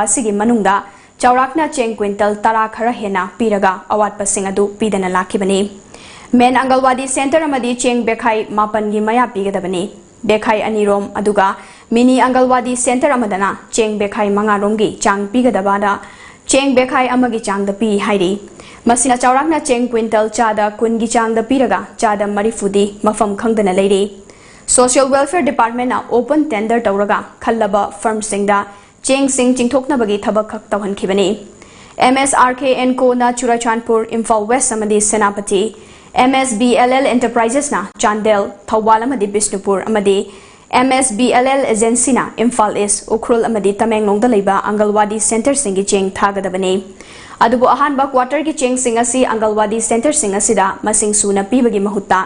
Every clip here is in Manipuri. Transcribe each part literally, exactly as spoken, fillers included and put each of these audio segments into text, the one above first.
ꯑꯁꯤꯒꯤ ꯃꯅꯨꯡꯗ ꯆꯥꯎꯔꯥꯛꯅ ꯆꯦꯡ ꯀ꯭ꯋꯤꯟꯇꯜ ꯇꯔꯥ ꯈꯔ ꯍꯦꯟꯅ ꯄꯤꯔꯒ ꯑꯋꯥꯠꯄꯁꯤꯡ ꯑꯗꯨ ꯄꯤꯗꯅ ꯂꯥꯛꯈꯤꯕꯅꯤ꯫ ꯃꯦꯟ ꯑꯪꯒꯜꯋꯥꯗꯤ ꯁꯦꯟꯇꯔ ꯑꯃꯗꯤ ꯆꯦꯡ ꯕꯦꯈꯥꯏ ꯃꯥꯄꯟꯒꯤ ꯃꯌꯥ ꯄꯤꯒꯗꯕꯅꯤ꯫ ꯕꯦꯈꯥꯏ ꯑꯅꯤꯔꯣꯝ ꯑꯗꯨꯒ ꯃꯤꯅꯤ ꯑꯪꯒꯜꯋꯥꯗꯤ ꯁꯦꯟꯇꯔ ꯑꯃꯗꯅ ꯆꯦꯡ ꯕꯦꯈꯥꯏ ꯃꯉꯥꯔꯣꯝꯒꯤ ꯆꯥꯡ ꯄꯤꯒꯗꯕꯗ ꯆꯦꯡ ꯕꯦꯈꯥꯏ ꯑꯃꯒꯤ ꯆꯥꯡꯗ ꯄꯤ ꯍꯥꯏꯔꯤ꯫ ꯃꯁꯤꯅ ꯆꯥꯎꯔꯥꯛꯅ ꯆꯦꯡ ꯀ꯭ꯋꯤꯟꯇꯜ ꯆꯥꯗ ꯀꯨꯟꯒꯤ ꯆꯥꯡꯗ ꯄꯤꯔꯒ ꯆꯥꯗ ꯃꯔꯤꯐꯨꯗꯤ ꯃꯐꯝ ꯈꯪꯗꯅ ꯂꯩꯔꯤ꯫ ꯁꯣꯁꯤꯌꯦꯜ ꯋꯦꯜꯐꯤꯌꯔ ꯗꯤꯄꯥꯔꯠꯃꯦꯟꯅ ꯑꯣꯄꯟ ꯇꯦꯟꯗꯔ ꯇꯧꯔꯒ ꯈꯜꯂꯕ ꯐꯔꯝꯁꯤꯡꯗ ꯆꯦꯡꯁꯤꯡ ꯆꯤꯡꯊꯣꯛꯅꯕꯒꯤ ꯊꯕꯛ ꯈꯛ ꯇꯧꯍꯟꯈꯤꯕꯅꯤ꯫ M S R K N ꯀꯣꯅ ꯆꯨꯔꯆꯥꯟꯄꯨꯔ, ꯏꯝꯐꯥꯜ ꯋꯦꯁ ꯑꯃꯗꯤ Senapati, M S B L L ꯑꯦꯟꯇꯔꯄ꯭ꯔꯥꯏꯖꯦꯁꯅ ꯆꯥꯟꯗꯦꯜ, ꯊꯧꯕꯥꯜ ꯑꯃꯗꯤ ꯕꯤꯁꯅꯨꯄꯨꯔ ꯑꯃꯗꯤ M S B L L ꯑꯦꯖꯦꯟꯁꯤꯅ ꯏꯝꯐꯥꯜ ꯏꯁ, ꯎꯈ꯭ꯔꯨꯜ ꯑꯃꯗꯤ ꯇꯃꯦꯡꯂꯣꯡꯗ ꯂꯩꯕ ꯑꯪꯒꯜꯋꯥꯗꯤ ꯁꯦꯟꯇꯔꯁꯤꯡꯒꯤ ꯆꯦꯡ ꯊꯥꯒꯗꯕꯅꯤ꯫ ꯑꯗꯨꯕꯨ ꯑꯍꯥꯟꯕ ꯀ꯭ꯋꯥꯇꯔꯒꯤ ꯆꯦꯡꯁꯤꯡ ꯑꯁꯤ ꯑꯪꯒꯜꯋꯥꯗꯤ ꯁꯦꯟꯇꯔꯁꯤꯡ ꯑꯁꯤꯗ ꯃꯁꯤꯡ ꯁꯨꯅ ꯄꯤꯕꯒꯤ ꯃꯍꯨꯠꯇ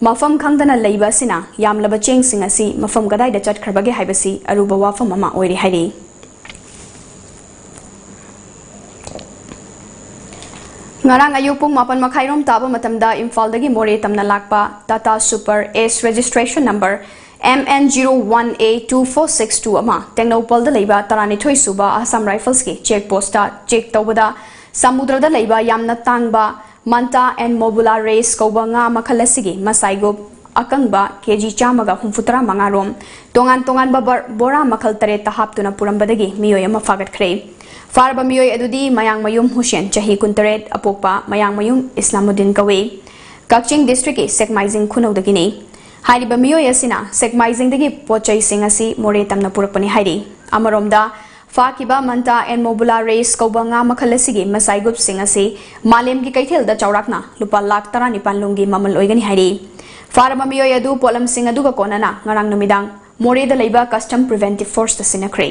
ꯃꯐꯝ ꯈꯪꯗꯅ ꯂꯩꯕ ꯑꯁꯤꯅ ꯌꯥꯝꯂꯕ ꯆꯦꯡꯁꯤꯡ ꯑꯁꯤ ꯃꯐꯝ ꯀꯗꯥꯏꯗ ꯆꯠꯈ꯭ꯔꯕꯒꯦ ꯍꯥꯏꯕꯁꯤ ꯑꯔꯨꯕ ꯋꯥꯐꯝ ꯑꯃ ꯑꯣꯏꯔꯤ ꯍꯥꯏꯔꯤ꯫ ꯉꯔꯥꯡ ꯑꯌꯨꯛ ꯄꯨꯡ ꯃꯥꯄꯟ ꯃꯈꯥꯏꯔꯣꯝ ꯇꯥꯕ ꯃꯇꯝꯗ ꯏꯝꯐꯥꯜꯗꯒꯤ ꯃꯣꯔꯦ ꯇꯝꯅ ꯂꯥꯛꯄ Tata Super Ace registration number M N zero one A two four six two ꯑꯃ ꯇꯦꯡꯅꯧꯄꯜꯗ ꯂꯩꯕ ꯇꯔꯥꯅꯤꯊꯣꯏ ꯁꯨꯕ ꯑꯁꯥꯝ ꯔꯥꯏꯐꯜꯁꯀꯤ ꯆꯦꯛ ꯄꯣꯁꯇ ꯆꯦꯛ ꯇꯧꯕꯗ ꯁꯃꯨꯗ꯭ꯔꯗ ꯂꯩꯕ ꯌꯥꯝꯅ ꯇꯥꯡꯕ ꯃꯟꯇꯥ ꯑꯦꯟ ꯃꯣꯕꯨꯂꯥ ꯔꯦꯁ ꯀꯧꯕ ꯉꯥ ꯃꯈꯜ ꯑꯁꯤꯒꯤ ꯃꯁꯥꯏꯒꯨꯞ ꯑꯀꯪꯕ ꯀꯦꯖꯤ ꯆꯥꯝꯃꯒ ꯍꯨꯝꯐꯨꯇꯔꯥ ꯃꯉꯥ ꯔꯣꯝ ꯇꯣꯉꯥꯟ ꯇꯣꯉꯥꯟꯕ ꯕꯔ-, ꯕꯣꯔꯥ ꯃꯈꯜ ꯇꯔꯦꯠꯇ ꯍꯥꯞꯇꯨꯅ ꯄꯨꯔꯝꯕꯗꯒꯤ ꯃꯤꯑꯣꯏ ꯑꯃ ꯐꯥꯒꯠꯈ꯭ꯔꯦ꯫ ꯐꯥꯔꯕ ꯃꯤꯑꯣꯏ ꯑꯗꯨꯗꯤ ꯃꯌꯥꯡꯃꯌꯨꯝ ꯍꯨꯁꯦꯟ, ꯆꯍꯤ ꯀꯨꯟꯇꯔꯦꯠ, ꯑꯄꯣꯛꯄ ꯃꯌꯥꯡꯃꯌꯨꯝ ꯏꯁꯂꯥꯃꯨꯗꯤꯟ ꯀꯧꯏ꯫ ꯀꯛꯆꯤꯡ ꯗꯤꯁꯇ꯭ꯔꯤꯛꯀꯤ ꯁꯦꯛꯃꯥꯏꯖꯤꯡ ꯈꯨꯅꯧꯗꯒꯤꯅꯤ꯫ ꯍꯥꯏꯔꯤꯕ ꯃꯤꯑꯣꯏ ꯑꯁꯤꯅ ꯁꯦꯛꯃꯥꯏꯖꯤꯡꯗꯒꯤ ꯄꯣꯠ ꯆꯩꯁꯤꯡ ꯑꯁꯤ ꯃꯣꯔꯦ ꯇꯝꯅ ꯄꯨꯔꯛꯄꯅꯤ ꯍꯥꯏꯔꯤ꯫ ꯑꯃꯔꯣꯝꯗ, ꯐꯥꯈꯤꯕ ꯃꯟꯇꯥ ꯑꯦꯟ ꯃꯣꯕꯨꯂꯥ ꯔꯦꯁ ꯀꯧꯕ ꯉꯥ ꯃꯈꯜ ꯑꯁꯤꯒꯤ ꯃꯁꯥꯏꯒꯨꯞꯁꯤꯡ ꯑꯁꯤ ꯃꯥꯂꯦꯝꯒꯤ ꯀꯩꯊꯦꯜꯗ ꯆꯥꯎꯔꯥꯛꯅ ꯂꯨꯄꯥ ꯂꯥꯈ ꯇꯔꯥꯅꯤꯄꯥꯟ ꯂꯣꯝꯒꯤ ꯃꯃꯜ ꯑꯣꯏꯒꯅꯤ ꯍꯥꯏꯔꯤ꯫ ꯐꯥꯔꯕ ꯃꯤꯑꯣꯏ ꯑꯗꯨ ꯄꯣꯠꯂꯝꯁꯤꯡ ꯑꯗꯨꯒ ꯀꯣꯟꯅꯅ ꯉꯔꯥꯡ ꯅꯨꯃꯤꯗꯥꯡ ꯃꯣꯔꯦꯗ ꯂꯩꯕ ꯀꯁꯇꯝ ꯄ꯭ꯔꯤꯚꯦꯟꯇꯤꯚ ꯐꯣꯔꯁꯇ ꯁꯤꯟꯅꯈ꯭ꯔꯦ꯫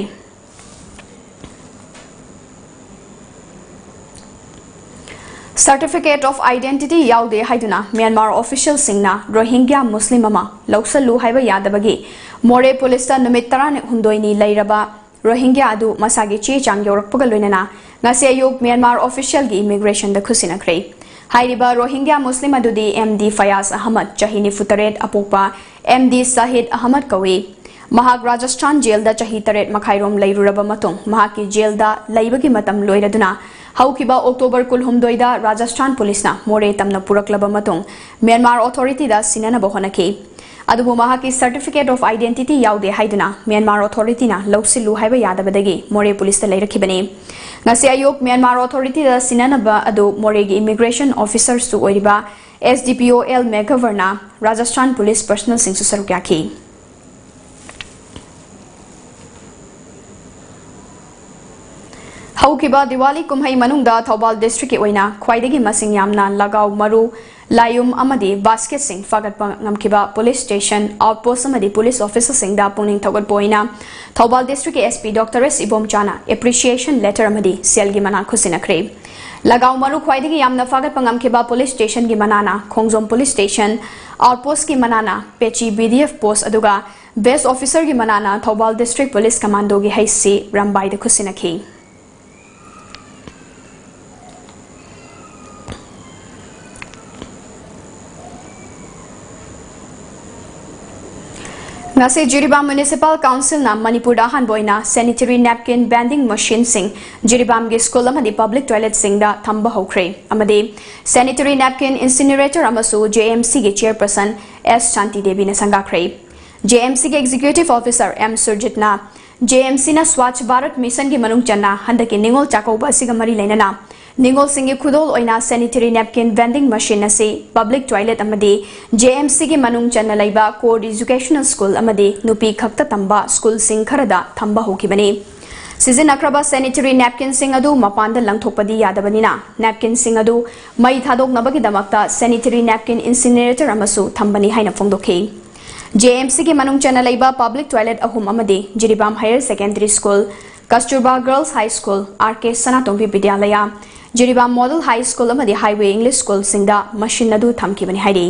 Certificate of Identity ꯌꯥꯎꯗꯦ ꯍꯥꯏꯗꯨꯅ ꯃ꯭ꯌꯥꯟꯃꯥꯔ ꯑꯣꯐꯤꯁꯤꯌꯦꯜꯁꯤꯡꯅ ꯔꯣꯍꯤꯡꯒ꯭ꯌꯥ ꯃꯨꯁꯂꯤꯝ ꯑꯃ ꯂꯧꯁꯜꯂꯨ ꯍꯥꯏꯕ ꯌꯥꯗꯕꯒꯤ ꯃꯣꯔꯦ ꯄꯨꯂꯤꯁꯇ ꯅꯨꯃꯤꯠ ꯇꯔꯥꯍꯨꯝꯗꯣꯏꯅꯤ ꯂꯩꯔꯕ ꯔꯣꯍꯤꯡꯒ꯭ꯌꯥ ꯑꯗꯨ ꯃꯁꯥꯒꯤ ꯆꯦ ꯆꯥꯡ ꯌꯧꯔꯛꯄꯒ ꯂꯣꯏꯅꯅ ꯉꯁꯤ ꯑꯌꯨꯛ ꯃ꯭ꯌꯥꯟꯃꯥꯔ ꯑꯣꯐꯤꯁꯤꯌꯦꯜꯒꯤ ꯏꯃꯤꯒ꯭ꯔꯦꯁꯟꯗ ꯈꯨꯠꯁꯤꯟꯅꯈ꯭ꯔꯦ꯫ ꯍꯥꯏꯔꯤꯕ ꯔꯣꯍꯤꯡꯒ꯭ꯌꯥ ꯃꯨꯁꯂꯤꯝ ꯑꯗꯨꯗꯤ ꯑꯦꯝ ꯗꯤ ꯐꯌꯥꯖ ꯑꯍꯃꯗ, ꯆꯍꯤ ꯅꯤꯐꯨꯇꯔꯦꯠ, ꯑꯄꯣꯛꯄ ꯑꯦꯝ ꯗꯤ ꯁꯍꯤꯗ ꯑꯍꯃꯗ ꯀꯧꯏ꯫ ꯃꯍꯥꯛ ꯔꯥꯖꯁꯊꯥꯟ ꯖꯦꯜꯗ ꯆꯍꯤ ꯇꯔꯦꯠ ꯃꯈꯥꯏꯔꯣꯝ ꯂꯩꯔꯨꯔꯕ ꯃꯇꯨꯡ, ꯃꯍꯥꯛꯀꯤ ꯖꯦꯜꯗ ꯂꯩꯕꯒꯤ ꯃꯇꯝ ꯂꯣꯏꯔꯗꯨꯅ, ꯍꯧꯈꯤꯕ ꯑꯣꯛꯇꯣꯕꯔ ꯀꯨꯟꯍꯨꯝꯗꯣꯏꯗ ꯔꯥꯖꯁꯊꯥꯟ ꯄꯨꯂꯤꯁꯅ ꯃꯣꯔꯦ ꯇꯝꯅ ꯄꯨꯔꯛꯂꯕ ꯃꯇꯨꯡ, ꯃ꯭ꯌꯥꯟꯃꯥꯔ ꯑꯣꯊꯣꯔꯤꯇꯤꯗ ꯁꯤꯟꯅꯅꯕ ꯍꯣꯠꯅꯈꯤ꯫ ꯑꯗꯨꯕꯨ ꯃꯍꯥꯛꯀꯤ ꯁꯔꯇꯤꯐꯤꯀꯦꯠ ꯑꯣꯐ ꯑꯥꯏꯗꯦꯟꯇꯤꯇꯤ ꯌꯥꯎꯗꯦ ꯍꯥꯏꯗꯨꯅ ꯃ꯭ꯌꯥꯟꯃꯥꯔ ꯑꯣꯊꯣꯔꯤꯇꯤꯅ ꯂꯧꯁꯤꯜꯂꯨ ꯍꯥꯏꯕ ꯌꯥꯗꯕꯗꯒꯤ ꯃꯣꯔꯦ ꯄꯨꯂꯤꯁꯇ ꯂꯩꯔꯛꯈꯤꯕꯅꯤ꯫ ꯉꯁꯤ ꯑꯌꯨꯛ ꯃ꯭ꯌꯥꯟꯃꯥꯔ ꯑꯣꯊꯣꯔꯤꯇꯤꯗ ꯁꯤꯟꯅꯅꯕ ꯑꯗꯨ ꯃꯣꯔꯦꯒꯤ ꯏꯃꯤꯒ꯭ꯔꯦꯁꯟ ꯑꯣꯐꯤꯁꯔꯁꯨ ꯑꯣꯏꯔꯤꯕ ꯑꯦꯁ ꯗꯤ ꯄꯤ ꯑꯣ ꯑꯦꯜ ꯃꯦꯒꯚꯔꯅ ꯔꯥꯖꯁꯊꯥꯟ ꯄꯨꯂꯤꯁ ꯄꯔꯁꯅꯦꯜꯁꯤꯡꯁꯨ ꯁꯔꯨꯛ ꯌꯥꯈꯤ꯫ ꯍꯧꯈꯤꯕ ꯗꯤꯋꯥꯂꯤ ꯀꯨꯝꯍꯩ ꯃꯅꯨꯡꯗ ꯊꯧꯕꯥꯜ ꯗꯤꯁꯇ꯭ꯔꯤꯛꯀꯤ ꯑꯣꯏꯅ ꯈ꯭ꯋꯥꯏꯗꯒꯤ ꯃꯁꯤꯡ ꯌꯥꯝꯅ ꯂꯒꯥꯎ ꯃꯔꯨ, ꯂꯥꯏꯌꯨꯝ ꯑꯃꯗꯤ ꯕꯥꯁꯀꯦꯠꯁꯤꯡ ꯐꯥꯒꯠꯄ ꯉꯝꯈꯤꯕ ꯄꯨꯂꯤꯁ ꯁ꯭ꯇꯦꯁꯟ, ꯑꯥꯎꯠꯄꯣꯁ꯭ꯠ ꯑꯃꯗꯤ ꯄꯨꯂꯤꯁ ꯑꯣꯐꯤꯁꯔꯁꯤꯡꯗ ꯄꯨꯛꯅꯤꯡ ꯊꯧꯒꯠꯄ ꯑꯣꯏꯅ ꯊꯧꯕꯥꯜ ꯗꯤꯁꯇ꯭ꯔꯤꯛꯀꯤ ꯑꯦꯁ ꯄꯤ ꯗꯣꯛꯇꯔ ꯑꯦꯁ ꯏꯕꯣꯝꯆꯥꯅ ꯑꯦꯄ꯭ꯔꯤꯁꯤꯌꯦꯁꯟ ꯂꯦꯇꯔ ꯑꯃꯗꯤ ꯁꯦꯜꯒꯤ ꯃꯅꯥ ꯈꯨꯠꯁꯤꯟꯅꯈ꯭ꯔꯦ꯫ ꯂꯒꯥꯎ ꯃꯔꯨ ꯈ꯭ꯋꯥꯏꯗꯒꯤ ꯌꯥꯝꯅ ꯐꯥꯒꯠꯄ ꯉꯝꯈꯤꯕ ꯄꯨꯂꯤꯁ ꯁ꯭ꯇꯦꯁꯟꯒꯤ ꯃꯅꯥꯅ ꯈꯣꯡꯖꯣꯝ ꯄꯨꯂꯤꯁ ꯁ꯭ꯇꯦꯁꯟ, ꯑꯥꯎꯠꯄꯣꯁ꯭ꯠꯀꯤ ꯃꯅꯥꯅ Pechi B D F post, ꯑꯗꯨꯒ ꯕꯦꯁ꯭ꯠ ꯑꯣꯐꯤꯁꯔꯒꯤ ꯃꯅꯥꯅ ꯊꯧꯕꯥꯜ ꯗꯤꯁꯇ꯭ꯔꯤꯛ ꯄꯨꯂꯤꯁ ꯀꯃꯥꯟꯗꯣꯒꯤ ꯍꯩꯁ ꯁꯤ ꯔꯝꯕꯥꯏꯗ ꯈꯨꯠꯁꯤꯟꯅꯈꯤ꯫ ꯉꯁꯤ ꯖꯤꯔꯤꯕꯥꯝ ꯃ꯭ꯌꯨꯅꯤꯁꯤꯄꯥꯜ ꯀꯥꯎꯟꯁꯤꯜꯅ ꯃꯅꯤꯄꯨꯔꯗ ꯑꯍꯥꯟꯕ ꯑꯣꯏꯅ ꯁꯦꯅꯤꯇꯔꯤ ꯅꯦꯞꯀꯤꯟ ꯚꯦꯟꯗꯤꯡ ꯃꯦꯁꯤꯟꯁꯤꯡ ꯖꯤꯔꯤꯕꯥꯝꯒꯤ ꯁ꯭ꯀꯨꯜ ꯑꯃꯗꯤ ꯄꯕ꯭ꯂꯤꯛ ꯇꯣꯏꯂꯦꯠꯁꯤꯡꯗ ꯊꯝꯕ ꯍꯧꯈ꯭ꯔꯦ ꯑꯃꯗꯤ ꯁꯦꯅꯤꯇꯔꯤ ꯅꯦꯞꯀꯤꯟ ꯏꯟꯁꯤꯅꯔꯦꯇꯔ ꯑꯃꯁꯨ ꯖꯦ ꯑꯦꯝ ꯁꯤꯒꯤ ꯆꯦꯌꯔꯄꯔꯁꯟ ꯑꯦꯁ ꯁꯥꯟꯇꯤ ꯗꯦꯕꯤꯅ ꯁꯪꯒꯥꯈ꯭ꯔꯦ꯫ ꯖꯦ ꯑꯦꯝ ꯁꯤꯒꯤ ꯑꯦꯛꯖꯤꯀ꯭ꯌꯨꯇꯤꯚ ꯑꯣꯐꯤꯁꯔ ꯑꯦꯝ ꯁꯨꯔꯖꯤꯠꯅ ꯖꯦ ꯑꯦꯝ ꯁꯤꯅ ꯁ꯭ꯋꯥꯆ ꯚꯥꯔꯠ ꯃꯤꯁꯟꯒꯤ ꯃꯅꯨꯡ ꯆꯟꯅ ꯍꯟꯗꯛꯀꯤ ꯅꯤꯉꯣꯜ ꯆꯥꯛꯀꯧꯕ ꯑꯁꯤꯒ ꯃꯔꯤ ꯂꯩꯅꯅ ꯅꯤꯉꯣꯜꯁꯤꯡꯒꯤ ꯈꯨꯗꯣꯜ ꯑꯣꯏꯅ ꯁꯦꯅꯤꯇꯔꯤ ꯅꯦꯞꯀꯤꯟ ꯚꯦꯟꯗꯤꯡ ꯃꯦꯁꯤꯟ ꯑꯁꯤ ꯄꯕ꯭ꯂꯤꯛ ꯇꯣꯏꯂꯦꯠ ꯑꯃꯗꯤ ꯖꯦ ꯑꯦꯝ ꯁꯤꯒꯤ ꯃꯅꯨꯡ ꯆꯟꯅ ꯂꯩꯕ ꯀꯣ ꯏꯗꯨꯀꯦꯁꯅꯦꯜ ꯁ꯭ꯀꯨꯜ ꯑꯃꯗꯤ ꯅꯨꯄꯤ ꯈꯛꯇ ꯇꯝꯕ ꯁ꯭ꯀꯨꯜꯁꯤꯡ ꯈꯔꯗ ꯊꯝꯕ ꯍꯧꯈꯤꯕꯅꯤ꯫ ꯁꯤꯖꯤꯟꯅꯈ꯭ꯔꯕ ꯁꯦꯅꯤꯇꯔꯤ ꯅꯦꯞꯀꯤꯟꯁꯤꯡ ꯑꯗꯨ ꯃꯄꯥꯟꯗ ꯂꯪꯊꯣꯛꯄꯗꯤ ꯌꯥꯗꯕꯅꯤꯅ, ꯅꯦꯞꯀꯤꯟꯁꯤꯡ ꯑꯗꯨ ꯃꯩ ꯊꯥꯗꯣꯛꯅꯕꯒꯤꯗꯃꯛꯇ ꯁꯦꯅꯤꯇꯔꯤ ꯅꯦꯞꯀꯤꯟ ꯏꯟꯁꯤꯅꯔꯦꯇꯔ ꯑꯃꯁꯨ ꯊꯝꯕꯅꯤ ꯍꯥꯏꯅ ꯐꯣꯡꯗꯣꯛꯈꯤ꯫ ꯖꯦ ꯑꯦꯝ ꯁꯤꯒꯤ ꯃꯅꯨꯡ ꯆꯟꯅ ꯂꯩꯕ ꯄꯕ꯭ꯂꯤꯛ ꯇꯣꯏꯂꯦꯠ ꯑꯍꯨꯝ ꯑꯃꯗꯤ Jiribam higher secondary school, Kasturba girls high school, R K Sanatombi Vidyalaya, Jiribam model high school ꯑꯃꯗꯤ ꯍꯥꯏꯋꯦ ꯏꯪꯂꯤꯁ ꯁ꯭ꯀꯨꯜꯁꯤꯡꯗ ꯃꯦꯁꯤꯟ ꯑꯗꯨ ꯊꯝꯈꯤꯕꯅꯤ ꯍꯥꯏꯔꯤ꯫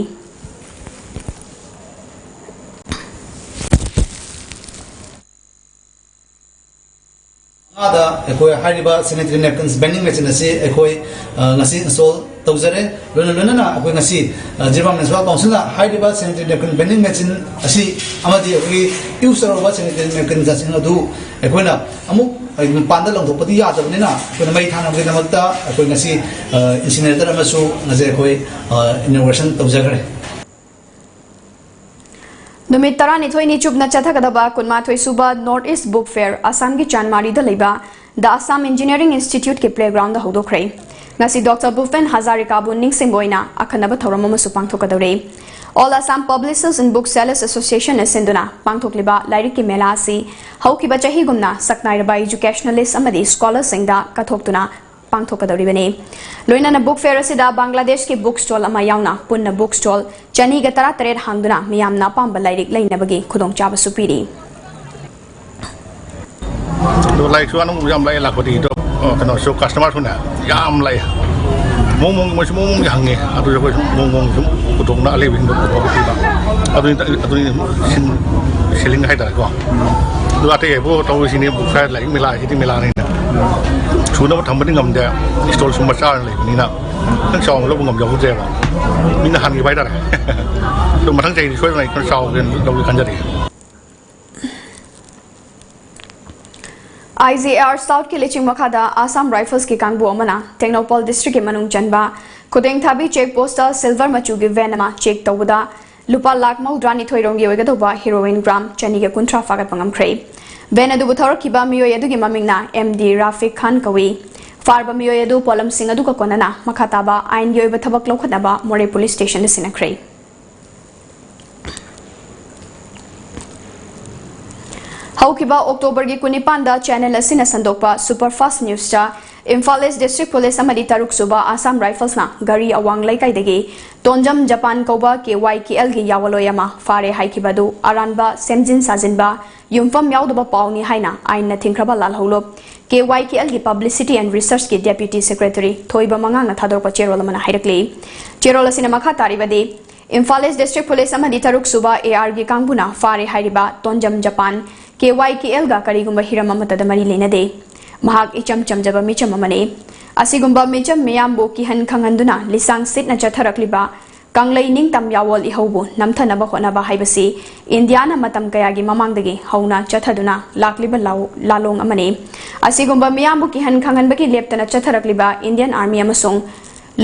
ꯃꯉꯥꯗ ꯑꯩꯈꯣꯏ ꯍꯥꯏꯔꯤꯕ ꯁꯦꯅꯤꯇꯔꯤ ꯅꯦꯞꯀꯤꯟꯁ ꯚꯦꯟꯗꯤꯡ ꯃꯦꯆꯤꯟ ꯑꯁꯤ ꯑꯩꯈꯣꯏ, ꯑ, ꯉꯁꯤ ꯏꯟꯁꯇꯣꯜ ꯇꯧꯖꯔꯦ꯫ ꯂꯣꯏꯅ ꯂꯣꯏꯅꯅ ꯑꯩꯈꯣꯏ ꯉꯁꯤ, ꯑ, ꯖꯤꯔꯤꯕꯥꯝ ꯃ꯭ꯌꯨꯅꯤꯁꯤꯄꯥꯜ ꯀꯥꯎꯟꯁꯤꯜꯅ ꯍꯥꯏꯔꯤꯕ ꯁꯦꯅꯤꯇꯔꯤ ꯅꯦꯞꯀꯤꯟ ꯚꯦꯟꯗꯤꯡ ꯃꯦꯆꯤꯟ ꯑꯁꯤ ꯑꯃꯗꯤ ꯑꯩꯈꯣꯏꯒꯤ ꯌꯨꯁ ꯇꯧꯔꯕ ꯁꯦꯅꯤꯇꯔꯤ ꯅꯦꯞꯀꯤꯟꯁꯤꯡ ꯑꯗꯨ ꯑꯩꯈꯣꯏꯅ ꯑꯃꯨꯛ, ꯑ, ꯃꯄꯥꯟꯗ ꯂꯪꯊꯣꯛꯄꯗꯤ ꯌꯥꯗꯕꯅꯤꯅ ꯑꯩꯈꯣꯏꯅ ꯃꯩ ꯊꯥꯅꯕꯒꯤꯗꯃꯛꯇ ꯑꯩꯈꯣꯏ ꯉꯁꯤ, ꯑ, ꯏꯟꯁꯤꯅꯔꯦꯇꯔ ꯑꯃꯁꯨ ꯉꯁꯤ ꯑꯩꯈꯣꯏ, ꯑ, ꯏꯅꯣꯒ꯭ꯔꯦꯁꯟ ꯇꯧꯖꯈ꯭ꯔꯦ꯫ ꯅꯨꯃꯤꯠ ꯇꯔꯥꯅꯤꯊꯣꯏꯅꯤ ꯆꯨꯞꯅ ꯆꯠꯊꯒꯗꯕ ꯀꯨꯟꯃꯥꯊꯣꯏ ꯁꯨꯕ North East Book Fair ꯑꯁꯥꯝꯒꯤ ꯆꯥꯟꯃꯥꯔꯤꯗ ꯂꯩꯕ The Assam Engineering Instituteꯀꯤ playgroundꯗ ꯍꯧꯗꯣꯛꯈ꯭ꯔꯦ꯫ ꯉꯁꯤ ꯗꯣꯛꯇꯔ ꯚꯨꯄꯦꯟ ꯍꯖꯥꯔꯤꯀꯥꯕꯨ ꯅꯤꯡꯁꯤꯡꯕ ꯑꯣꯏꯅ ꯑꯈꯟꯅꯕ ꯊꯧꯔꯝ ꯑꯃꯁꯨ ꯄꯥꯡꯊꯣꯛꯀꯗꯧꯔꯤ꯫ All Assam Publishers and Book Sellers Associationꯅ ꯁꯤꯟꯗꯨꯅ ꯄꯥꯡꯊꯣꯛꯂꯤꯕ ꯂꯥꯏꯔꯤꯛꯀꯤ ꯃꯦꯂꯥ ꯑꯁꯤ ꯍꯧꯈꯤꯕ ꯆꯍꯤꯒꯨꯝꯅ ꯁꯛꯅꯥꯏꯔꯕ educationalist ꯑꯃꯗꯤ scholarꯁꯤꯡꯗ ꯀꯠꯊꯣꯛꯇꯨꯅ ꯄꯥꯡꯊꯣꯛꯀꯗꯧꯔꯤꯕꯅꯤ꯫ ꯂꯣꯏꯅꯅ book fair ꯑꯁꯤꯗ ꯕꯪꯒ꯭ꯂꯥꯗꯦꯁꯀꯤ book stall ꯑꯃ ꯌꯥꯎꯅ ꯄꯨꯟꯅ book stall ꯆꯅꯤꯒ ꯇꯔꯥꯇꯔꯦꯠ ꯍꯥꯡꯗꯨꯅ ꯃꯤꯌꯥꯝꯅ ꯑꯄꯥꯝꯕ ꯂꯥꯏꯔꯤꯛ ꯂꯩꯅꯕꯒꯤ ꯈꯨꯗꯣꯡꯆꯥꯕꯁꯨ ꯄꯤꯔꯤ꯫ ꯑꯗꯣ ꯂꯥꯏꯔꯤꯛꯁꯨ ꯑꯅꯧꯕ ꯌꯥꯝ ꯂꯥꯛꯑꯦ, ꯂꯥꯛꯄꯗꯤ ꯑꯗꯣ, ꯑ, ꯀꯩꯅꯣꯁꯨ customerꯁꯨꯅꯦ ꯌꯥꯝ ꯂꯥꯛꯑꯦ꯫ ꯃꯑꯣꯡ ꯃꯑꯣꯡ ꯃꯣꯏꯁꯨ ꯃꯑꯣꯡ ꯃꯑꯣꯡꯒꯤ ꯍꯪꯉꯦ꯫ ꯑꯗꯨꯁꯨ ꯑꯩꯈꯣꯏꯁꯨ ꯃꯑꯣꯡ ꯃꯑꯣꯡꯒꯤ ꯁꯨꯝ ꯄꯨꯊꯣꯛꯅ ꯑꯂꯩꯕꯁꯤꯡꯗꯣ ꯄꯨꯊꯣꯛꯑꯒ ꯄꯤꯕ꯫ ꯑꯗꯨꯅꯤ, ꯑꯗꯨꯅꯤ ꯁꯤꯟ-, selling ꯍꯥꯏꯇꯥꯔꯦꯀꯣ꯫ ꯑꯗꯨꯒ ꯑꯇꯩ ꯍꯥꯏꯕꯨ ꯇꯧꯔꯤꯁꯤꯅꯦ, book fair, ꯂꯥꯏꯔꯤꯛ ꯃꯦꯂꯥ ꯍꯥꯏꯁꯤꯗꯤ ꯃꯦꯂꯥꯅꯤꯅ ꯁꯨꯅꯕ ꯊꯝꯕꯗꯤ ꯉꯝꯗꯦ꯫ Stallꯁꯨ ꯃꯆꯥ ꯑꯣꯏꯅ ꯂꯩꯕꯅꯤꯅ ꯈꯤꯇꯪ ꯆꯥꯎꯅ ꯂꯧꯕ ꯉꯝꯖꯍꯧꯗ꯭ꯔꯦꯕ꯫ ꯃꯤꯅ ꯍꯟꯈꯤꯕ ꯍꯥꯏꯇꯥꯔꯦ꯫ ꯑꯗꯣ ꯃꯊꯪ ꯆꯍꯤꯗꯤ ꯁꯣꯏꯗꯅ ꯑꯩ ꯈꯔ ꯆꯥꯎꯒꯦꯅ ꯂꯧꯒꯦ ꯈꯟꯖꯔꯤ꯫ IGAR Southꯀꯤ ꯂꯨꯆꯤꯡ ꯃꯈꯥꯗ Assam Riflesꯀꯤ ꯀꯥꯡꯕꯨ ꯑꯃꯅ ꯇꯦꯡꯅꯧꯄꯜ districtꯀꯤ ꯃꯅꯨꯡ ꯆꯟꯕ ꯈꯨꯗꯦꯡꯊꯥꯕꯤ check postꯇ silver ꯃꯆꯨꯒꯤ van ꯑꯃ check ꯇꯧꯕꯗ ꯂꯨꯄꯥ ꯂꯥꯈ ꯃꯧꯗ꯭ꯔꯥꯅꯤꯊꯣꯏ ꯔꯣꯝꯒꯤ ꯑꯣꯏꯒꯗꯧꯕ heroin gram ꯆꯅꯤꯒ ꯀꯨꯟꯊ꯭ꯔꯥ ꯐꯥꯒꯠꯄ ꯉꯝꯈ꯭ꯔꯦ꯫ Van ꯑꯗꯨꯕꯨ ꯊꯧꯔꯛꯈꯤꯕ ꯃꯤꯑꯣꯏ ꯑꯗꯨꯒꯤ ꯃꯃꯤꯡꯅ M D Rafiq Khan ꯀꯧꯏ꯫ ꯐꯥꯔꯕ ꯃꯤꯑꯣꯏ ꯑꯗꯨ ꯄꯣꯠꯂꯝꯁꯤꯡ ꯑꯗꯨꯒ ꯀꯣꯟꯅꯅ ꯃꯈꯥ ꯇꯥꯕ ꯑꯥꯏꯟꯒꯤ ꯑꯣꯏꯕ ꯊꯕꯛ ꯂꯧꯈꯠꯅꯕ ꯃꯣꯔꯦ police stationꯗ ꯁꯤꯟꯅꯈ꯭ꯔꯦ꯫ ꯍꯧꯈꯤꯕ Octoberꯒꯤ ꯀꯨꯟꯅꯤꯄꯥꯟꯗ channel ꯑꯁꯤꯅ ꯁꯟꯗꯣꯛꯄ Superfast Newsꯇ Imphal East District Police ꯑꯃꯗꯤ ꯇꯔꯨꯛ ꯁꯨꯕ Assam Riflesꯅ ꯘꯔꯤ ꯑꯋꯥꯡ ꯂꯩꯀꯥꯏꯗꯒꯤ ꯇꯣꯟꯖꯝ ꯖꯄꯥꯟ ꯀꯧꯕ KYKLꯒꯤ ꯌꯥꯋꯂꯣꯏ ꯑꯃ ꯐꯥꯔꯦ ꯍꯥꯏꯈꯤꯕ ꯑꯗꯨ ꯑꯔꯥꯟꯕ ꯁꯦꯝꯖꯤꯟ ꯁꯥꯖꯤꯟꯕ, ꯌꯨꯝꯐꯝ ꯌꯥꯎꯗꯕ ꯄꯥꯎꯅꯤ ꯍꯥꯏꯅ ꯑꯥꯏꯟꯅ ꯊꯤꯡꯈ꯭ꯔꯕ ꯂꯥꯜꯍꯧꯂꯨꯞ KYKLꯒꯤ Publicity and Researchꯀꯤ Deputy Secretary ꯊꯣꯏꯕ ꯃꯉꯥꯡꯅ ꯊꯥꯗꯣꯔꯛꯄ ꯆꯦꯔꯣꯜ ꯑꯃꯅ ꯍꯥꯏꯔꯛꯂꯤ꯫ ꯆꯦꯔꯣꯜ ꯑꯁꯤꯅ ꯃꯈꯥ ꯇꯥꯔꯤꯕꯗꯤ, ꯏꯝꯐꯥꯜ East District Police ꯑꯃꯗꯤ ꯇꯔꯨꯛ ꯁꯨꯕ ARꯒꯤ ꯀꯥꯡꯕꯨꯅ ꯐꯥꯔꯦ ꯍꯥꯏꯔꯤꯕ ꯇꯣꯟꯖꯝ ꯖꯄꯥꯟ KYKLꯒ ꯀꯔꯤꯒꯨꯝꯕ ꯍꯤꯔꯝ ꯑꯃꯠꯇꯗ ꯃꯔꯤ ꯂꯩꯅꯗꯦ꯫ ꯃꯍꯥꯛ ꯏꯆꯝ ꯆꯝꯖꯕ ꯃꯤꯆꯝ ꯑꯃꯅꯤ꯫ ꯑꯁꯤꯒꯨꯝꯕ ꯃꯤꯆꯝ ꯃꯤꯌꯥꯝꯕꯨ ꯀꯤꯍꯟ ꯈꯪꯍꯟꯗꯨꯅ ꯂꯤꯁꯥꯡ ꯁꯤꯠꯅ ꯆꯠꯊꯔꯛꯂꯤꯕ ꯀꯪꯂꯩ ꯅꯤꯡꯇꯝ ꯌꯥꯋꯣꯜ ꯏꯍꯧꯕꯨ ꯅꯝꯊꯅꯕ ꯍꯣꯠꯅꯕ ꯍꯥꯏꯕꯁꯤ ꯏꯟꯗꯤꯌꯥꯅ ꯃꯇꯝ ꯀꯌꯥꯒꯤ ꯃꯃꯥꯡꯗꯒꯤ ꯍꯧꯅ ꯆꯠꯊꯗꯨꯅ ꯂꯥꯛꯂꯤꯕ ꯂꯥꯎ-, ꯂꯥꯂꯣꯡ ꯑꯃꯅꯤ꯫ ꯑꯁꯤꯒꯨꯝꯕ ꯃꯤꯌꯥꯝꯕꯨ ꯀꯤꯍꯟ ꯈꯪꯍꯟꯕꯒꯤ ꯂꯦꯞꯇꯅ ꯆꯠꯊꯔꯛꯂꯤꯕ Indian Army ꯑꯃꯁꯨꯡ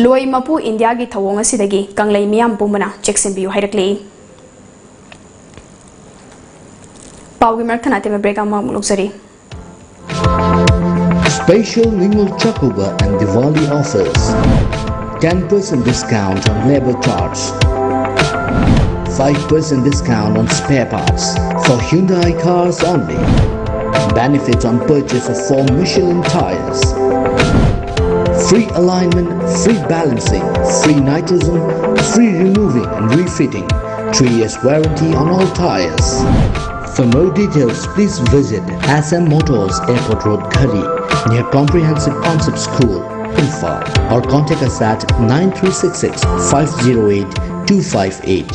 ꯂꯣꯏ ꯃꯄꯨ ꯏꯟꯗꯤꯌꯥꯒꯤ ꯊꯧꯑꯣꯡ ꯑꯁꯤꯗꯒꯤ ꯀꯪꯂꯩ ꯃꯤꯌꯥꯝ ꯄꯨꯝꯕꯅ ꯆꯦꯛꯁꯤꯟꯕꯤꯌꯨ ꯍꯥꯏꯔꯛꯂꯤ꯫ ꯄꯥꯎꯒꯤ ꯃꯔꯛ ꯊꯠꯅ ꯑꯇꯦꯟꯕ break ꯑꯃꯃꯨꯛ ꯂꯧꯖꯔꯤ꯫ Special Ningul Chakuba and Diwali offers. Ten percent discount on labor charge. Five percent discount on spare parts. For Hyundai cars only. Benefits on purchase of four Michelin tires. Free alignment, free balancing, free nitrogen, free removing and refitting. Three years warranty on all tires. For more details, please visit S M Motors, Airport Road, Ghari, near Comprehensive Concept School, Imphal, or contact us at nine three six six five zero eight two five eight.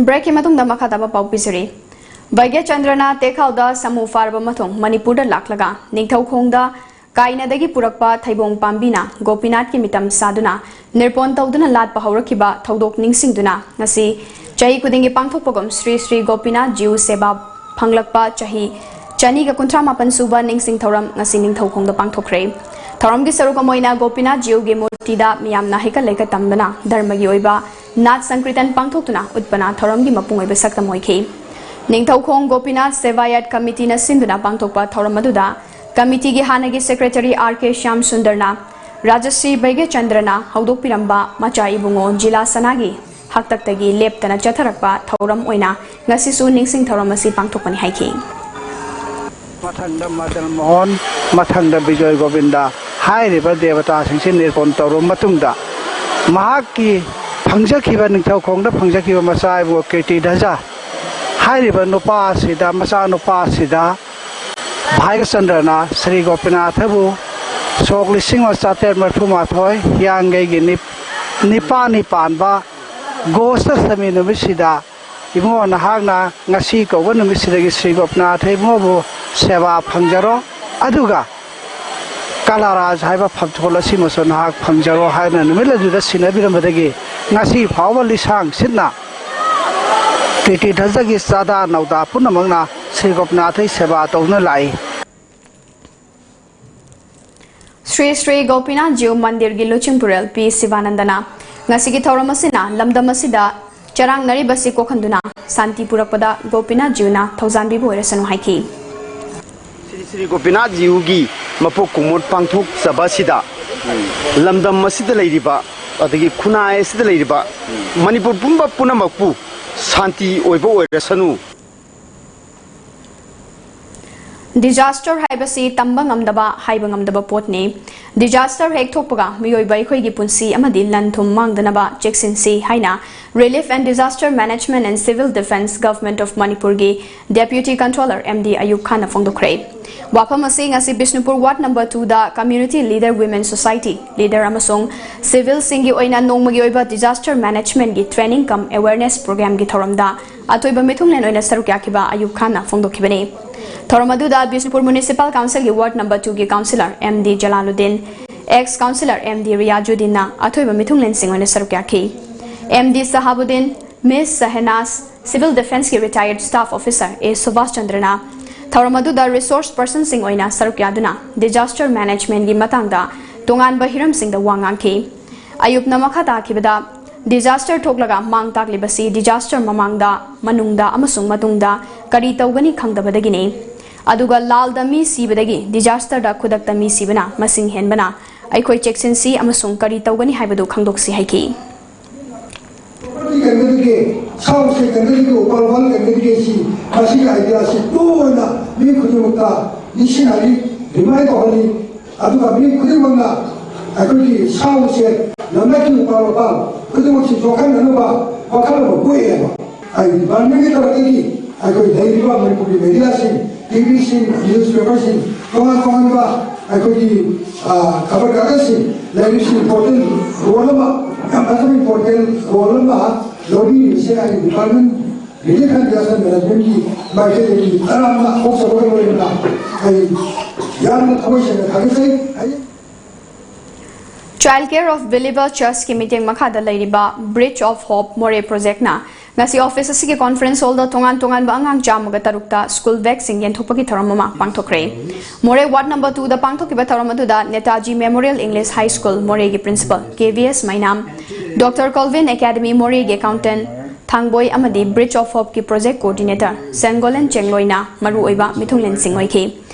Break ꯀꯤ ꯃꯇꯨꯡꯗ ꯃꯈꯥ ꯇꯥꯕ ꯄꯥꯎ ꯄꯤꯖꯔꯤ꯫ ꯕꯩꯒ꯭ꯌ ꯆꯟꯗ꯭ꯔꯅ ꯇꯦꯈꯥꯎꯗ ꯁꯥꯃꯨ ꯐꯥꯔꯕ ꯃꯇꯨꯡ ꯃꯅꯤꯄꯨꯔꯗ ꯂꯥꯛꯂꯒ ꯅꯤꯡꯊꯧꯈꯣꯡꯗ ꯀꯥꯏꯅꯗꯒꯤ ꯄꯨꯔꯛꯄ ꯊꯩꯕꯣꯡ ꯄꯥꯝꯕꯤꯅ ꯒꯣꯄꯤꯅꯥꯊꯀꯤ ꯃꯤꯇꯝ ꯁꯥꯗꯨꯅ ꯅꯤꯔꯄꯣꯟ ꯇꯧꯗꯨꯅ ꯂꯥꯠꯄ ꯍꯧꯔꯛꯈꯤꯕ ꯊꯧꯗꯣꯛ ꯅꯤꯡꯁꯤꯡꯗꯨꯅ ꯉꯁꯤ ꯆꯍꯤ ꯈꯨꯗꯤꯡꯒꯤ ꯄꯥꯡꯊꯣꯛꯄꯒꯨꯝ ꯁ꯭ꯔꯤ ꯁ꯭ꯔꯤ ꯒꯣꯄꯤꯅꯥꯊ ꯖꯤꯎ ꯁꯦꯕꯥ ꯐꯪꯂꯛꯄ ꯆꯍꯤ ꯆꯅꯤꯒ ꯀꯨꯟꯊ꯭ꯔꯥ ꯃꯥꯄꯟ ꯁꯨꯕ ꯅꯤꯡꯁꯤꯡ ꯊꯧꯔꯝ ꯉꯁꯤ ꯅꯤꯡꯊꯧꯈꯣꯡꯗ ꯄꯥꯡꯊꯣꯛꯈ꯭ꯔꯦ꯫ ꯊꯧꯔꯝꯒꯤ ꯁꯔꯨꯛ ꯑꯃ ꯑꯣꯏꯅ ꯒꯣꯄꯤꯅꯥꯊ ꯖꯤꯎꯒꯤ ꯃꯨꯔꯇꯤꯗ ꯃꯤꯌꯥꯝꯅ ꯍꯩꯀꯠ ꯂꯩꯀꯠ ꯇꯝꯗꯨꯅ ꯙꯔꯃꯒꯤ ꯑꯣꯏꯕ ꯅꯥꯠ ꯁꯪꯀ꯭ꯔꯤꯇꯟ ꯄꯥꯡꯊꯣꯛꯇꯨꯅ ꯎꯠꯄꯅ ꯊꯧꯔꯝꯒꯤ ꯃꯄꯨꯡ ꯑꯣꯏꯕ ꯁꯛꯇꯝ ꯑꯣꯏꯈꯤ꯫ ꯅꯤꯡꯊꯧꯈꯣꯡ ꯒꯣꯄꯤꯅꯥꯊ ꯁꯦꯕꯥꯌꯠ ꯀꯃꯤꯇꯤꯅ ꯁꯤꯟꯗꯨꯅ ꯄꯥꯡꯊꯣꯛꯄ ꯊꯧꯔꯝ ꯑꯗꯨꯗ ꯀꯃꯤꯇꯤꯒꯤ ꯍꯥꯟꯅꯒꯤ ꯁꯦꯀ꯭ꯔꯦꯇꯔꯤ ꯑꯥꯔ ꯀꯦ ꯁ꯭ꯌꯥꯝ ꯁꯨꯟꯗꯔꯅ, ꯔꯥꯖꯁ꯭ꯔꯤ ꯕꯩꯒ꯭ꯌ ꯆꯟꯗ꯭ꯔꯅ ꯍꯧꯗꯣꯛꯄꯤꯔꯝꯕ ꯃꯆꯥ ꯏꯕꯨꯡꯉꯣ ꯖꯤꯂꯥ ꯁꯅꯥꯒꯤ ꯍꯥꯛꯇꯛꯇꯒꯤ ꯂꯦꯞꯇꯅ ꯆꯠꯊꯔꯛꯄ ꯊꯧꯔꯝ ꯑꯣꯏꯅ ꯉꯁꯤꯁꯨ ꯅꯤꯡꯁꯤꯡ ꯊꯧꯔꯝ ꯑꯁꯤ ꯄꯥꯡꯊꯣꯛꯄꯅꯤ ꯍꯥꯏꯈꯤ꯫ ꯃꯊꯪꯗ ꯃꯗꯟ ꯃꯣꯍꯟ, ꯃꯊꯪꯗ ꯕꯤꯖꯣꯏ ꯒꯣꯕꯤꯟꯗ ꯍꯥꯏꯔꯤꯕ ꯗꯦꯕꯇꯥꯁꯤꯡꯁꯤ ꯅꯤꯔꯄꯣꯟ ꯇꯧꯔꯕ ꯃꯇꯨꯡꯗ ꯃꯍꯥꯛꯀꯤ ꯐꯪꯖꯈꯤꯕ, ꯅꯤꯡꯊꯧꯈꯣꯡꯗ ꯐꯪꯖꯈꯤꯕ ꯃꯆꯥ ꯏꯕꯨꯡꯉꯣ ꯀꯤꯔꯇꯤ ꯙꯖꯥ ꯍꯥꯏꯔꯤꯕ ꯅꯨꯄꯥ ꯑꯁꯤꯗ, ꯃꯆꯥ ꯅꯨꯄꯥ ꯑꯁꯤꯗ ꯚꯥꯏꯒ꯭ꯌꯆꯟꯗ꯭ꯔꯅ ꯁ꯭ꯔꯤ ꯒꯣꯄꯤꯅꯥꯊꯕꯨ ꯁꯣꯛ ꯂꯤꯁꯤꯡ ꯑꯃ ꯆꯥꯇ꯭ꯔꯦꯠ ꯃꯔꯤꯐꯨ ꯃꯥꯊꯣꯏ ꯍꯤꯌꯥꯡꯒꯩꯒꯤ ꯅꯤꯞ-, ꯅꯤꯄꯥꯜꯅꯤ ꯄꯥꯟꯕ ꯒꯣꯁꯇ ꯁꯃꯤ ꯅꯨꯃꯤꯠꯁꯤꯗ, "ꯏꯕꯨꯡꯉꯣ, ꯅꯍꯥꯛꯅ ꯉꯁꯤ ꯀꯧꯕ ꯅꯨꯃꯤꯠꯁꯤꯗꯒꯤ ꯁ꯭ꯔꯤ ꯒꯣꯄꯤꯅꯥꯊ ꯏꯕꯨꯡꯉꯣꯕꯨ ꯁꯦꯕꯥ ꯐꯪꯖꯔꯣ, ꯑꯗꯨꯒ ꯀꯂꯥꯔꯥꯖ ꯍꯥꯏꯕ ꯐꯝꯊꯣꯜ ꯑꯁꯤꯃꯁꯨ ꯅꯍꯥꯛ ꯐꯪꯖꯔꯣ ꯍꯥꯏꯅ ꯅꯨꯃꯤꯠ ꯑꯗꯨꯗ ꯁꯤꯟꯅꯕꯤꯔꯝꯕꯗꯒꯤ ꯉꯁꯤ ꯐꯥꯎꯕ ꯂꯤꯁꯥꯡ ꯁꯤꯠꯅ ꯀꯤꯔꯇꯤ ꯙ꯭ꯋꯖꯒꯤ ꯆꯥꯗꯥ ꯅꯧꯗꯥ ꯄꯨꯝꯅꯃꯛꯅ ꯁ꯭ꯔꯤ ꯒꯣꯄꯤꯅꯥꯊꯩ ꯁꯦꯕꯥ ꯇꯧꯗꯨꯅ ꯂꯥꯛꯏ꯫ ꯁ꯭ꯔꯤ ꯁ꯭ꯔꯤ ꯒꯣꯄꯤꯅꯥꯊ ꯖꯤꯎ ꯃꯟꯗꯤꯔꯒꯤ ꯂꯨꯆꯤꯡꯄꯨꯔꯦꯜ ꯄꯤ ꯁꯤꯕꯥꯅꯟꯗꯅ ꯉꯁꯤꯒꯤ ꯊꯧꯔꯝ ꯑꯁꯤꯅ ꯂꯝꯗꯝ ꯑꯁꯤꯗ ꯆꯔꯥꯡꯅꯔꯤꯕꯁꯤ ꯀꯣꯛꯍꯟꯗꯨꯅ ꯁꯥꯟꯇꯤ ꯄꯨꯔꯛꯄꯗ ꯒꯣꯄꯤꯅꯥꯊ ꯖꯤꯎꯅ ꯊꯧꯖꯥꯟꯕꯤꯕ ꯑꯣꯏꯔꯁꯅꯨ ꯍꯥꯏꯈꯤ꯫ ꯁ꯭ꯔꯤ ꯁ꯭ꯔꯤ ꯒꯣꯄꯤꯅꯥꯊ ꯖꯤꯎꯒꯤ ꯃꯄꯣꯛ ꯀꯨꯝꯑꯣꯟ ꯄꯥꯡꯊꯣꯛꯆꯕ ꯑꯁꯤꯗ ꯂꯝꯗꯝ ꯑꯁꯤꯗ ꯂꯩꯔꯤꯕ, ꯑꯗꯒꯤ ꯈꯨꯟꯅꯥꯏ ꯑꯁꯤꯗ ꯂꯩꯔꯤꯕ ꯃꯅꯤꯄꯨꯔ ꯄꯨꯝꯕ ꯄꯨꯝꯅꯃꯛꯄꯨ ꯁꯥꯟꯇꯤ ꯑꯣꯏꯕ ꯑꯣꯏꯔꯁꯅꯨ꯫ Disaster ꯍꯥꯏꯕꯁꯤ ꯇꯝꯕ ꯉꯝꯗꯕ, ꯍꯥꯏꯕ ꯉꯝꯗꯕ ꯄꯣꯠꯅꯤ꯫ Disaster ꯍꯦꯛ ꯊꯣꯛꯄꯒ ꯃꯤꯑꯣꯏꯕ ꯑꯩꯈꯣꯏꯒꯤ ꯄꯨꯟꯁꯤ ꯑꯃꯗꯤ ꯂꯟ ꯊꯨꯝ ꯃꯥꯡꯗꯅꯕ ꯆꯦꯛꯁꯤꯟꯁꯤ ꯍꯥꯏꯅ Relief and Disaster Management and Civil Defence, Government of ꯃꯅꯤꯄꯨꯔꯒꯤ Deputy Controller M D ꯑꯌꯨꯕ ꯈꯥꯟꯅ ꯐꯣꯡꯗꯣꯛꯈ꯭ꯔꯦ꯫ ꯋꯥꯐꯝ ꯑꯁꯤ ꯉꯁꯤ ꯕꯤꯁꯅꯨꯄꯨꯔ Ward number two ꯗ Community Leader Women Society Leader ꯑꯃꯁꯨꯡ Civil ꯁꯤꯡꯒꯤ ꯑꯣꯏꯅ ꯅꯣꯡꯃꯒꯤ ꯑꯣꯏꯕ Disaster Management ꯀꯤ Training cum Awareness Program ꯒꯤ ꯊꯧꯔꯝꯗ ꯑꯊꯣꯏꯕ ꯃꯤꯊꯨꯡꯂꯦꯟ ꯑꯣꯏꯅ ꯁꯔꯨꯛ ꯌꯥꯈꯤꯕ ꯑꯌꯨꯕ ꯈꯥꯟꯅ ꯐꯣꯡꯗꯣꯛꯈꯤꯕꯅꯤ꯫ ꯊꯧꯔꯝ ꯑꯗꯨꯗ ꯕꯤꯁꯅꯨꯄꯨꯔ Municipal Council ꯒꯤ Ward number two ꯒꯤ Councillor M D Jalaluddin, Ex Councillor M D ꯔꯤꯌꯥꯖꯨꯗꯤꯟꯅ ꯑꯊꯣꯏꯕ ꯃꯤꯊꯨꯡꯂꯦꯟꯁꯤꯡ ꯑꯣꯏꯅ ꯁꯔꯨꯛ ꯌꯥꯈꯤ꯫ M D ꯁꯍꯥꯕꯨꯗꯤꯟ, Miss ꯁꯍꯦꯅꯥꯖ, Civil Defence ꯀꯤ Retired Staff Officer A Subhas ꯆꯟꯗ꯭ꯔꯅ ꯊꯧꯔꯝ ꯑꯗꯨꯗ Resource Person ꯁꯤꯡ ꯑꯣꯏꯅ ꯁꯔꯨꯛ ꯌꯥꯗꯨꯅ Disaster Management ꯀꯤ ꯃꯇꯥꯡꯗ ꯇꯣꯉꯥꯟꯕ ꯍꯤꯔꯝꯁꯤꯡꯗ ꯋꯥ ꯉꯥꯡꯈꯤ꯫ ꯑꯌꯨꯕꯅ ꯃꯈꯥ ꯇꯥꯈꯤꯕꯗ, Disaster ꯊꯣꯛꯂꯒ ꯃꯥꯡ ꯇꯥꯛꯂꯤꯕꯁꯤ disaster ꯃꯃꯥꯡꯗ, ꯃꯅꯨꯡꯗ ꯑꯃꯁꯨꯡ ꯃꯇꯨꯡꯗ ꯀꯔꯤ ꯇꯧꯒꯅꯤ ꯈꯪꯗꯕꯗꯒꯤꯅꯤ꯫ ꯑꯗꯨꯒ ꯂꯥꯜꯗ ꯃꯤ ꯁꯤꯕꯗꯒꯤ disaster ꯗ ꯈꯨꯗꯛꯇ ꯃꯤ ꯁꯤꯕꯅ ꯃꯁꯤꯡ ꯍꯦꯟꯕꯅ ꯑꯩꯈꯣꯏ ꯆꯦꯛꯁꯤꯟꯁꯤ ꯑꯃꯁꯨꯡ ꯀꯔꯤ ꯇꯧꯒꯅꯤ ꯍꯥꯏꯕꯗꯨ ꯈꯪꯗꯣꯛꯁꯤ ꯍꯥꯏꯈꯤ꯫ ꯄ꯭ꯔꯣꯄꯔꯇꯤ ꯀꯟꯒꯗꯒꯦ, ꯁꯥ ꯎꯆꯦꯛ ꯀꯟꯒꯗꯒꯦ, ꯎꯄꯥꯜ ꯋꯥꯄꯥꯜ ꯀꯟꯒꯗꯒꯦ ꯁꯤ ꯃꯁꯤꯒꯤ ꯑꯥꯏꯗꯤꯌꯥꯁꯤ ꯇꯣꯏꯅ ꯃꯤ ꯈꯨꯗꯤꯡꯃꯛꯇ ꯅꯤꯡꯁꯤꯡꯍꯜꯂꯤ, ꯔꯤꯃꯥꯏꯟ ꯇꯧꯍꯜꯂꯤ꯫ ꯑꯗꯨꯒ ꯃꯤ ꯈꯨꯗꯤꯡꯃꯛꯅ ꯑꯩꯈꯣꯏꯒꯤ ꯁꯥ ꯎꯆꯦꯛ, ꯂꯝꯂꯛꯀꯤ ꯎꯄꯥꯜ ꯋꯥꯄꯥꯜ ꯈꯨꯗꯤꯡꯃꯛꯁꯤ ꯌꯣꯛꯈꯠꯅꯅꯕ ꯋꯥꯈꯜ ꯑꯃ ꯄꯣꯛꯑꯦꯕ꯫ ꯑꯩ ꯗꯤꯄꯥꯔꯠꯃꯦꯟꯒꯤ ꯇꯔꯐꯇꯒꯤ ꯑꯩꯈꯣꯏ ꯂꯩꯔꯤꯕ ꯃꯅꯤꯄꯨꯔꯒꯤ ꯃꯦꯗꯤꯌꯥꯁꯤꯡ, ꯇꯤꯚꯤꯁꯤꯡ, ꯅ꯭ꯌꯨꯁ ꯄꯦꯄꯔꯁꯤꯡ, ꯇꯣꯉꯥꯟ ꯇꯣꯉꯥꯟꯕ ꯑꯩꯈꯣꯏꯒꯤ ꯈꯕꯔ ꯀꯥꯒꯖꯁꯤꯡ ꯂꯩꯔꯤꯕꯁꯤ ꯏꯝꯄꯣꯔꯇꯦꯟ ꯔꯣꯜ ꯑꯃ, ꯌꯥꯝ ꯐꯖꯕ ꯏꯝꯄꯣꯔꯇꯦꯟ ꯔꯣꯜ ꯑꯃ ꯂꯧꯕꯤꯔꯤꯕꯁꯦ ꯑꯩ ꯗꯤꯄꯥꯔꯠꯃꯦꯟ ꯔꯤꯂꯤꯐ ꯑꯦꯟ ꯗꯤꯖꯥꯁꯇꯔ ꯃꯦꯅꯦꯖꯃꯦꯟꯠꯀꯤ ꯃꯥꯏꯀꯩꯗꯒꯤ ꯇꯔꯥꯝꯅ ꯑꯣꯛꯆꯕꯒ ꯂꯣꯏꯅꯅ ꯑꯩ ꯌꯥꯝꯅ ꯊꯃꯣꯏ ꯁꯦꯡꯅ ꯊꯥꯒꯠꯆꯩ꯫ Child Care of Believer Churchꯀꯤ ꯃꯤꯠꯌꯦꯡ ꯃꯈꯥꯗ ꯂꯩꯔꯤꯕ Bridge of Hope ꯃꯣꯔꯦ ꯄ꯭ꯔꯣꯖꯦꯛꯅ ꯉꯁꯤ ꯑꯣꯐꯤꯁ ꯑꯁꯤꯒꯤ ꯀꯣꯟꯐꯔꯦꯟꯁ ꯍꯣꯜꯗ ꯇꯣꯉꯥꯟ ꯇꯣꯉꯥꯟꯕ ꯑꯉꯥꯡ ꯆꯥꯝꯃꯒ ꯇꯔꯨꯛꯇ ꯁ꯭ꯀꯨꯜ ꯕꯦꯒꯁꯤꯡ ꯌꯦꯟꯊꯣꯛꯄꯒꯤ ꯊꯧꯔꯝ ꯑꯃ ꯄꯥꯡꯊꯣꯛꯈ꯭ꯔꯦ꯫ ꯃꯣꯔꯦ ꯋꯥꯔꯗ ꯅꯝꯕꯔ ꯇꯨꯗ ꯄꯥꯡꯊꯣꯛꯈꯤꯕ ꯊꯧꯔꯝ ꯑꯗꯨꯗ Netaji memorial English high school ꯃꯣꯔꯦꯒꯤ principal K V S Meinam, doctor Colvin academy ꯃꯣꯔꯦꯒꯤ ꯑꯦꯀꯥꯎꯟꯇꯦꯟ ꯊꯥꯡꯕꯣꯏ ꯑꯃꯗꯤ Bridge of Hopeꯀꯤ ꯄ꯭ꯔꯣꯖꯦꯛ ꯀꯣꯑꯣꯔꯗꯤꯅꯦꯇꯔ ꯁꯦꯡꯒꯣꯂꯦꯟ ꯆꯦꯡꯂꯣꯏꯅ ꯃꯔꯨꯑꯣꯏꯕ ꯃꯤꯊꯨꯡꯂꯦꯟꯁꯤꯡ ꯑꯣꯏꯈꯤ꯫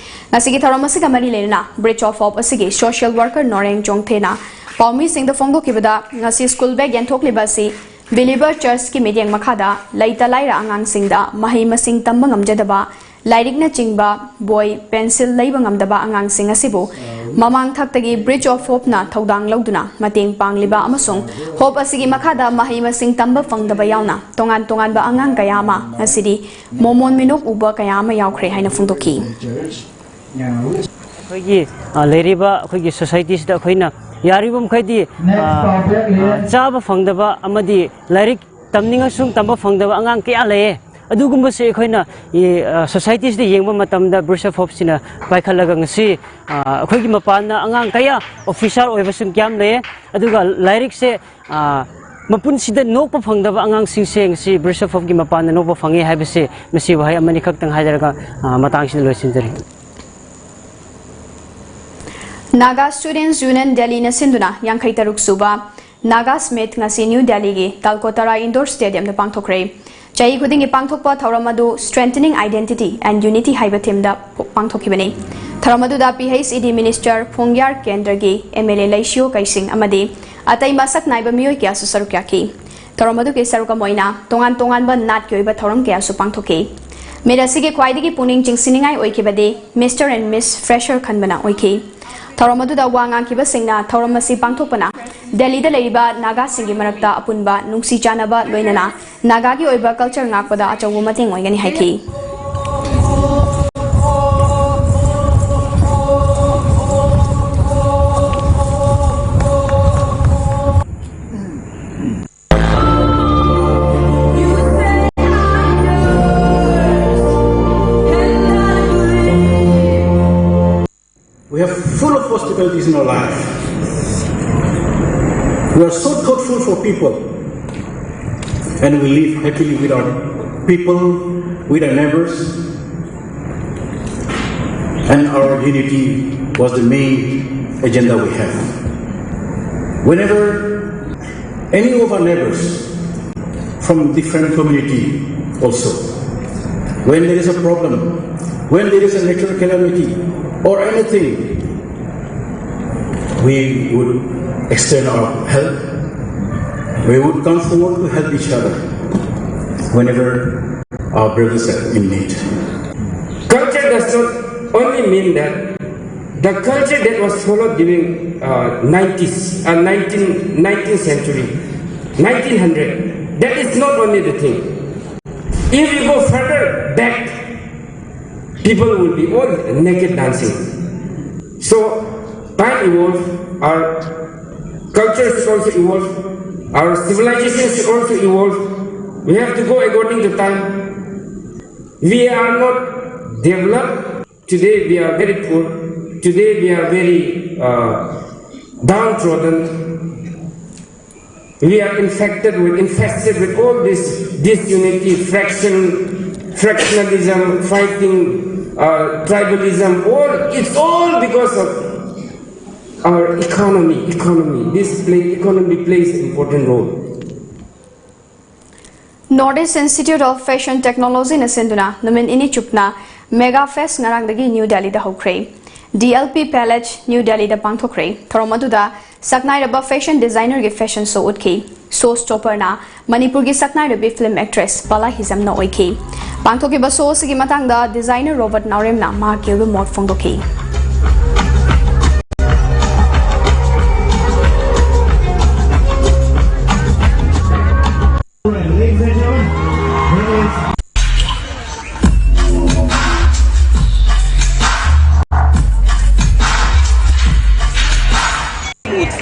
ꯉꯁꯤꯒꯤ ꯊꯧꯔꯝ ꯑꯁꯤꯒ ꯃꯔꯤ ꯂꯩꯅꯅ Bridge of Hope ꯑꯁꯤꯒꯤ ꯁꯣꯁꯤꯌꯦꯜ ꯋꯥꯔꯀꯔ ꯅꯣꯔꯦꯡ ꯆꯣꯡꯊꯦꯅ ꯄꯥꯎꯃꯤꯁꯤꯡꯗ ꯐꯣꯡꯗꯣꯛꯈꯤꯕꯗ, ꯉꯁꯤ ꯁ꯭ꯀꯨꯜ ꯕꯦꯒ ꯌꯦꯟꯊꯣꯛꯂꯤꯕ ꯑꯁꯤ ꯕꯤꯂꯤꯚꯔ ꯆꯔꯆꯀꯤ ꯃꯤꯠꯌꯦꯡ ꯃꯈꯥꯗ ꯂꯩꯇ ꯂꯥꯏꯔ ꯑꯉꯥꯡꯁꯤꯡꯗ ꯃꯍꯩ ꯃꯁꯤꯡ ꯇꯝꯕ ꯉꯝꯖꯗꯕ, ꯂꯥꯏꯔꯤꯛꯅꯆꯤꯡꯕ, ꯕꯣꯏ, ꯄꯦꯟꯁꯤꯜ ꯂꯩꯕ ꯉꯝꯗꯕ ꯑꯉꯥꯡꯁꯤꯡ ꯑꯁꯤꯕꯨ ꯃꯃꯥꯡ ꯊꯛꯇꯒꯤ Bridge of Hopeꯅ ꯊꯧꯗꯥꯡ ꯂꯧꯗꯨꯅ ꯃꯇꯦꯡ ꯄꯥꯡꯂꯤꯕ ꯑꯃꯁꯨꯡ ꯍꯣꯞ ꯑꯁꯤꯒꯤ ꯃꯈꯥꯗ ꯃꯍꯩ ꯃꯁꯤꯡ ꯇꯝꯕ ꯐꯪꯗꯕ ꯌꯥꯎꯅ ꯇꯣꯉꯥꯟ ꯇꯣꯉꯥꯟꯕ ꯑꯉꯥꯡ ꯀꯌꯥ ꯑꯃ ꯉꯁꯤꯗꯤ ꯃꯣꯃꯣꯟ ꯃꯤꯅꯣꯛ ꯎꯕ ꯀꯌꯥ ꯑꯃ ꯌꯥꯎꯈ꯭ꯔꯦ ꯍꯥꯏꯅ ꯐꯣꯡꯗꯣꯛꯈꯤ꯫ ꯑꯩꯈꯣꯏꯒꯤ ꯑ, ꯂꯩꯔꯤꯕ ꯑꯩꯈꯣꯏꯒꯤ ꯁꯣꯁꯥꯏꯇꯤꯁꯤꯗ ꯑꯩꯈꯣꯏꯅ ꯌꯥꯔꯤꯕ ꯃꯈꯩꯗꯤ ꯑ, ꯑ, ꯆꯥꯕ ꯐꯪꯗꯕ ꯑꯃꯗꯤ ꯂꯥꯏꯔꯤꯛ ꯇꯝꯅꯤꯡꯉꯁꯨ ꯇꯝꯕ ꯐꯪꯗꯕ ꯑꯉꯥꯡ ꯀꯌꯥ ꯂꯩꯌꯦ꯫ ꯑꯗꯨꯒꯨꯝꯕꯁꯦ ꯑꯩꯈꯣꯏꯅ ꯁꯣꯁꯥꯏꯇꯤꯁꯤꯗ ꯌꯦꯡꯕ ꯃꯇꯝꯗ Bridge of Hopeꯁꯤꯅ ꯄꯥꯏꯈꯠꯂꯒ ꯉꯁꯤ ꯑ, ꯑꯩꯈꯣꯏꯒꯤ ꯃꯄꯥꯟꯗ ꯑꯉꯥꯡ ꯀꯌꯥ ꯑꯣꯐꯤꯁꯥꯔ ꯑꯣꯏꯕꯁꯨ ꯀꯌꯥꯝ ꯂꯩꯌꯦ꯫ ꯑꯗꯨꯒ ꯂꯥꯏꯔꯤꯛꯁꯦ ꯑ, ꯃꯄꯨꯟꯁꯤꯗ ꯅꯣꯛꯄ ꯐꯪꯗꯕ ꯑꯉꯥꯡꯁꯤꯡꯁꯦ ꯉꯁꯤ Bridge of Hopeꯀꯤ ꯃꯄꯥꯟꯗ ꯅꯣꯛꯄ ꯐꯪꯉꯦ ꯍꯥꯏꯕꯁꯦ ꯃꯁꯤ ꯋꯥꯍꯩ ꯑꯃꯅꯤ ꯈꯛꯇꯪ ꯍꯥꯏꯖꯔꯒ ꯑ, ꯃꯇꯥꯡꯁꯤꯗ ꯂꯣꯏꯁꯤꯟꯖꯔꯤ꯫ Naga Students Union Delhiꯅ ꯁꯤꯟꯗꯨꯅ ꯌꯥꯡꯈꯩ ꯇꯔꯨꯛ ꯁꯨꯕ Naga Summit ꯉꯁꯤ ꯅ꯭ꯌꯨ ꯗꯦꯜꯂꯤꯒꯤ ꯇꯥꯜꯀꯣꯇꯔꯥ ꯏꯟꯗꯣꯔ ꯁ꯭ꯇꯦꯗꯤꯌꯝꯗ ꯄꯥꯡꯊꯣꯛꯈ꯭ꯔꯦ꯫ ꯆꯍꯤ ꯈꯨꯗꯤꯡꯒꯤ ꯄꯥꯡꯊꯣꯛꯄ ꯊꯧꯔꯝ ꯑꯗꯨ Strengthening Identity and Unity ꯍꯥꯏꯕ ꯊꯤꯝꯗ ꯄꯥꯡꯊꯣꯛꯈꯤꯕꯅꯤ꯫ ꯊꯧꯔꯝ ꯑꯗꯨꯗ ꯄꯤ ꯑꯩꯆ ꯏ ꯗꯤ ꯃꯤꯅꯤꯁꯇꯔ ꯐꯣꯡꯌꯥꯔ ꯀꯦꯟꯗ꯭ꯔꯒꯤ ꯑꯦꯝ ꯑꯦꯜ ꯑꯦ ꯂꯩꯁꯤꯌꯣ ꯀꯩꯁꯤꯡ ꯑꯃꯗꯤ ꯑꯇꯩ ꯃꯁꯛ ꯅꯥꯏꯕ ꯃꯤꯑꯣꯏ ꯀꯌꯥꯁꯨ ꯁꯔꯨꯛ ꯌꯥꯈꯤ꯫ ꯊꯧꯔꯝ ꯑꯗꯨꯒꯤ ꯁꯔꯨꯛ ꯑꯃ ꯑꯣꯏꯅ ꯇꯣꯉꯥꯟ ꯇꯣꯉꯥꯟꯕ ꯅꯥꯠꯀꯤ ꯑꯣꯏꯕ ꯊꯧꯔꯝ ꯀꯌꯥꯁꯨ ꯄꯥꯡꯊꯣꯛꯈꯤ꯫ ꯃꯤꯠ ꯑꯁꯤꯒꯤ ꯈ꯭ꯋꯥꯏꯗꯒꯤ ꯄꯨꯛꯅꯤꯡ ꯆꯤꯡꯁꯤꯟꯅꯤꯡꯉꯥꯏ ꯑꯣꯏꯈꯤꯕꯗꯤ Mister and Miss Fresher ꯈꯟꯕꯅ ꯑꯣꯏꯈꯤ꯫ ꯊꯧꯔꯝ ꯑꯗꯨꯗ ꯋꯥ ꯉꯥꯡꯈꯤꯕꯁꯤꯡꯅ ꯊꯧꯔꯝ ꯑꯁꯤ ꯄꯥꯡꯊꯣꯛꯄꯅ ꯗꯦꯜꯂꯤꯗ ꯂꯩꯔꯤꯕ ꯅꯥꯒꯥꯁꯤꯡꯒꯤ ꯃꯔꯛꯇ ꯑꯄꯨꯟꯕ ꯅꯨꯡꯁꯤ ꯆꯥꯟꯅꯕ ꯂꯣꯏꯅꯅ ꯅꯥꯒꯥꯒꯤ ꯑꯣꯏꯕ ꯀꯜꯆꯔ ꯉꯥꯛꯄꯗ ꯑꯆꯧꯕ ꯃꯇꯦꯡ ꯑꯣꯏꯒꯅꯤ ꯍꯥꯏꯈꯤ꯫ We are full of hospitalities in our life. We are so thoughtful for people. And we live happily with our people, with our neighbors. And our unity was the main agenda we have. Whenever any of our neighbors from different community also, when there is a problem, when there is a natural calamity or anything, we would extend our help. We would come forward to help each other whenever our brothers are in need. Culture does not only mean that the culture that was followed during uh, nineties, uh, nineteen, nineteenth century, nineteen hundred, that is not only the thing. If we go further back, people will be all naked dancing. So time evolves, our culture should also evolve, our civilization should also evolve. We have to go according to time. We are not developed. Today we are very poor. Today we are very uh, downtrodden. We are infected with, infested with all this disunity, fraction, fractionalism, fighting, uh, tribalism. All, it's all because of our economy. Economy. This play, economy plays an important role. North East Institute of Fashion Technology ꯅ ꯁꯤꯟꯗꯨꯅ ꯅꯨꯃꯤꯠ ꯅꯤꯅꯤ ꯆꯨꯞꯅ Mega Fest ꯉꯔꯥꯡꯗꯒꯤ ꯅ꯭ꯌꯨ ꯗꯦꯜꯂꯤꯗ ꯍꯧꯈ꯭ꯔꯦ꯫ D L P Palace, new ꯗꯦꯜꯂꯤꯗ ꯄꯥꯡꯊꯣꯛꯈ꯭ꯔꯦ꯫ ꯊꯧꯔꯝ ꯑꯗꯨꯗ ꯁꯛꯅꯥꯏꯔꯕ ꯐꯦꯁꯟ ꯗꯤꯖꯥꯏꯅꯔꯒꯤ ꯐꯦꯁꯟ ꯁꯣ ꯎꯠꯈꯤ꯫ ꯁꯣ ꯁ꯭ꯇꯣꯄꯔꯅ ꯃꯅꯤꯄꯨꯔꯒꯤ ꯁꯛꯅꯥꯏꯔꯕꯤ ꯐꯤꯂꯝ ꯑꯦꯛꯇ꯭ꯔꯦꯁ ꯄꯂꯥ ꯍꯤꯖꯝꯅ ꯑꯣꯏꯈꯤ꯫ ꯄꯥꯡꯊꯣꯛꯈꯤꯕ ꯁꯣ ꯑꯁꯤꯒꯤ ꯃꯇꯥꯡꯗ ꯗꯤꯖꯥꯏꯅꯔ ꯔꯣꯕꯔꯠ ꯅꯥꯎꯔꯦꯝꯅ ꯃꯍꯥꯛꯀꯤ ꯑꯣꯏꯕ ꯃꯣꯠ ꯐꯣꯡꯗꯣꯛꯈꯤ꯫ Ladies and gentlemen,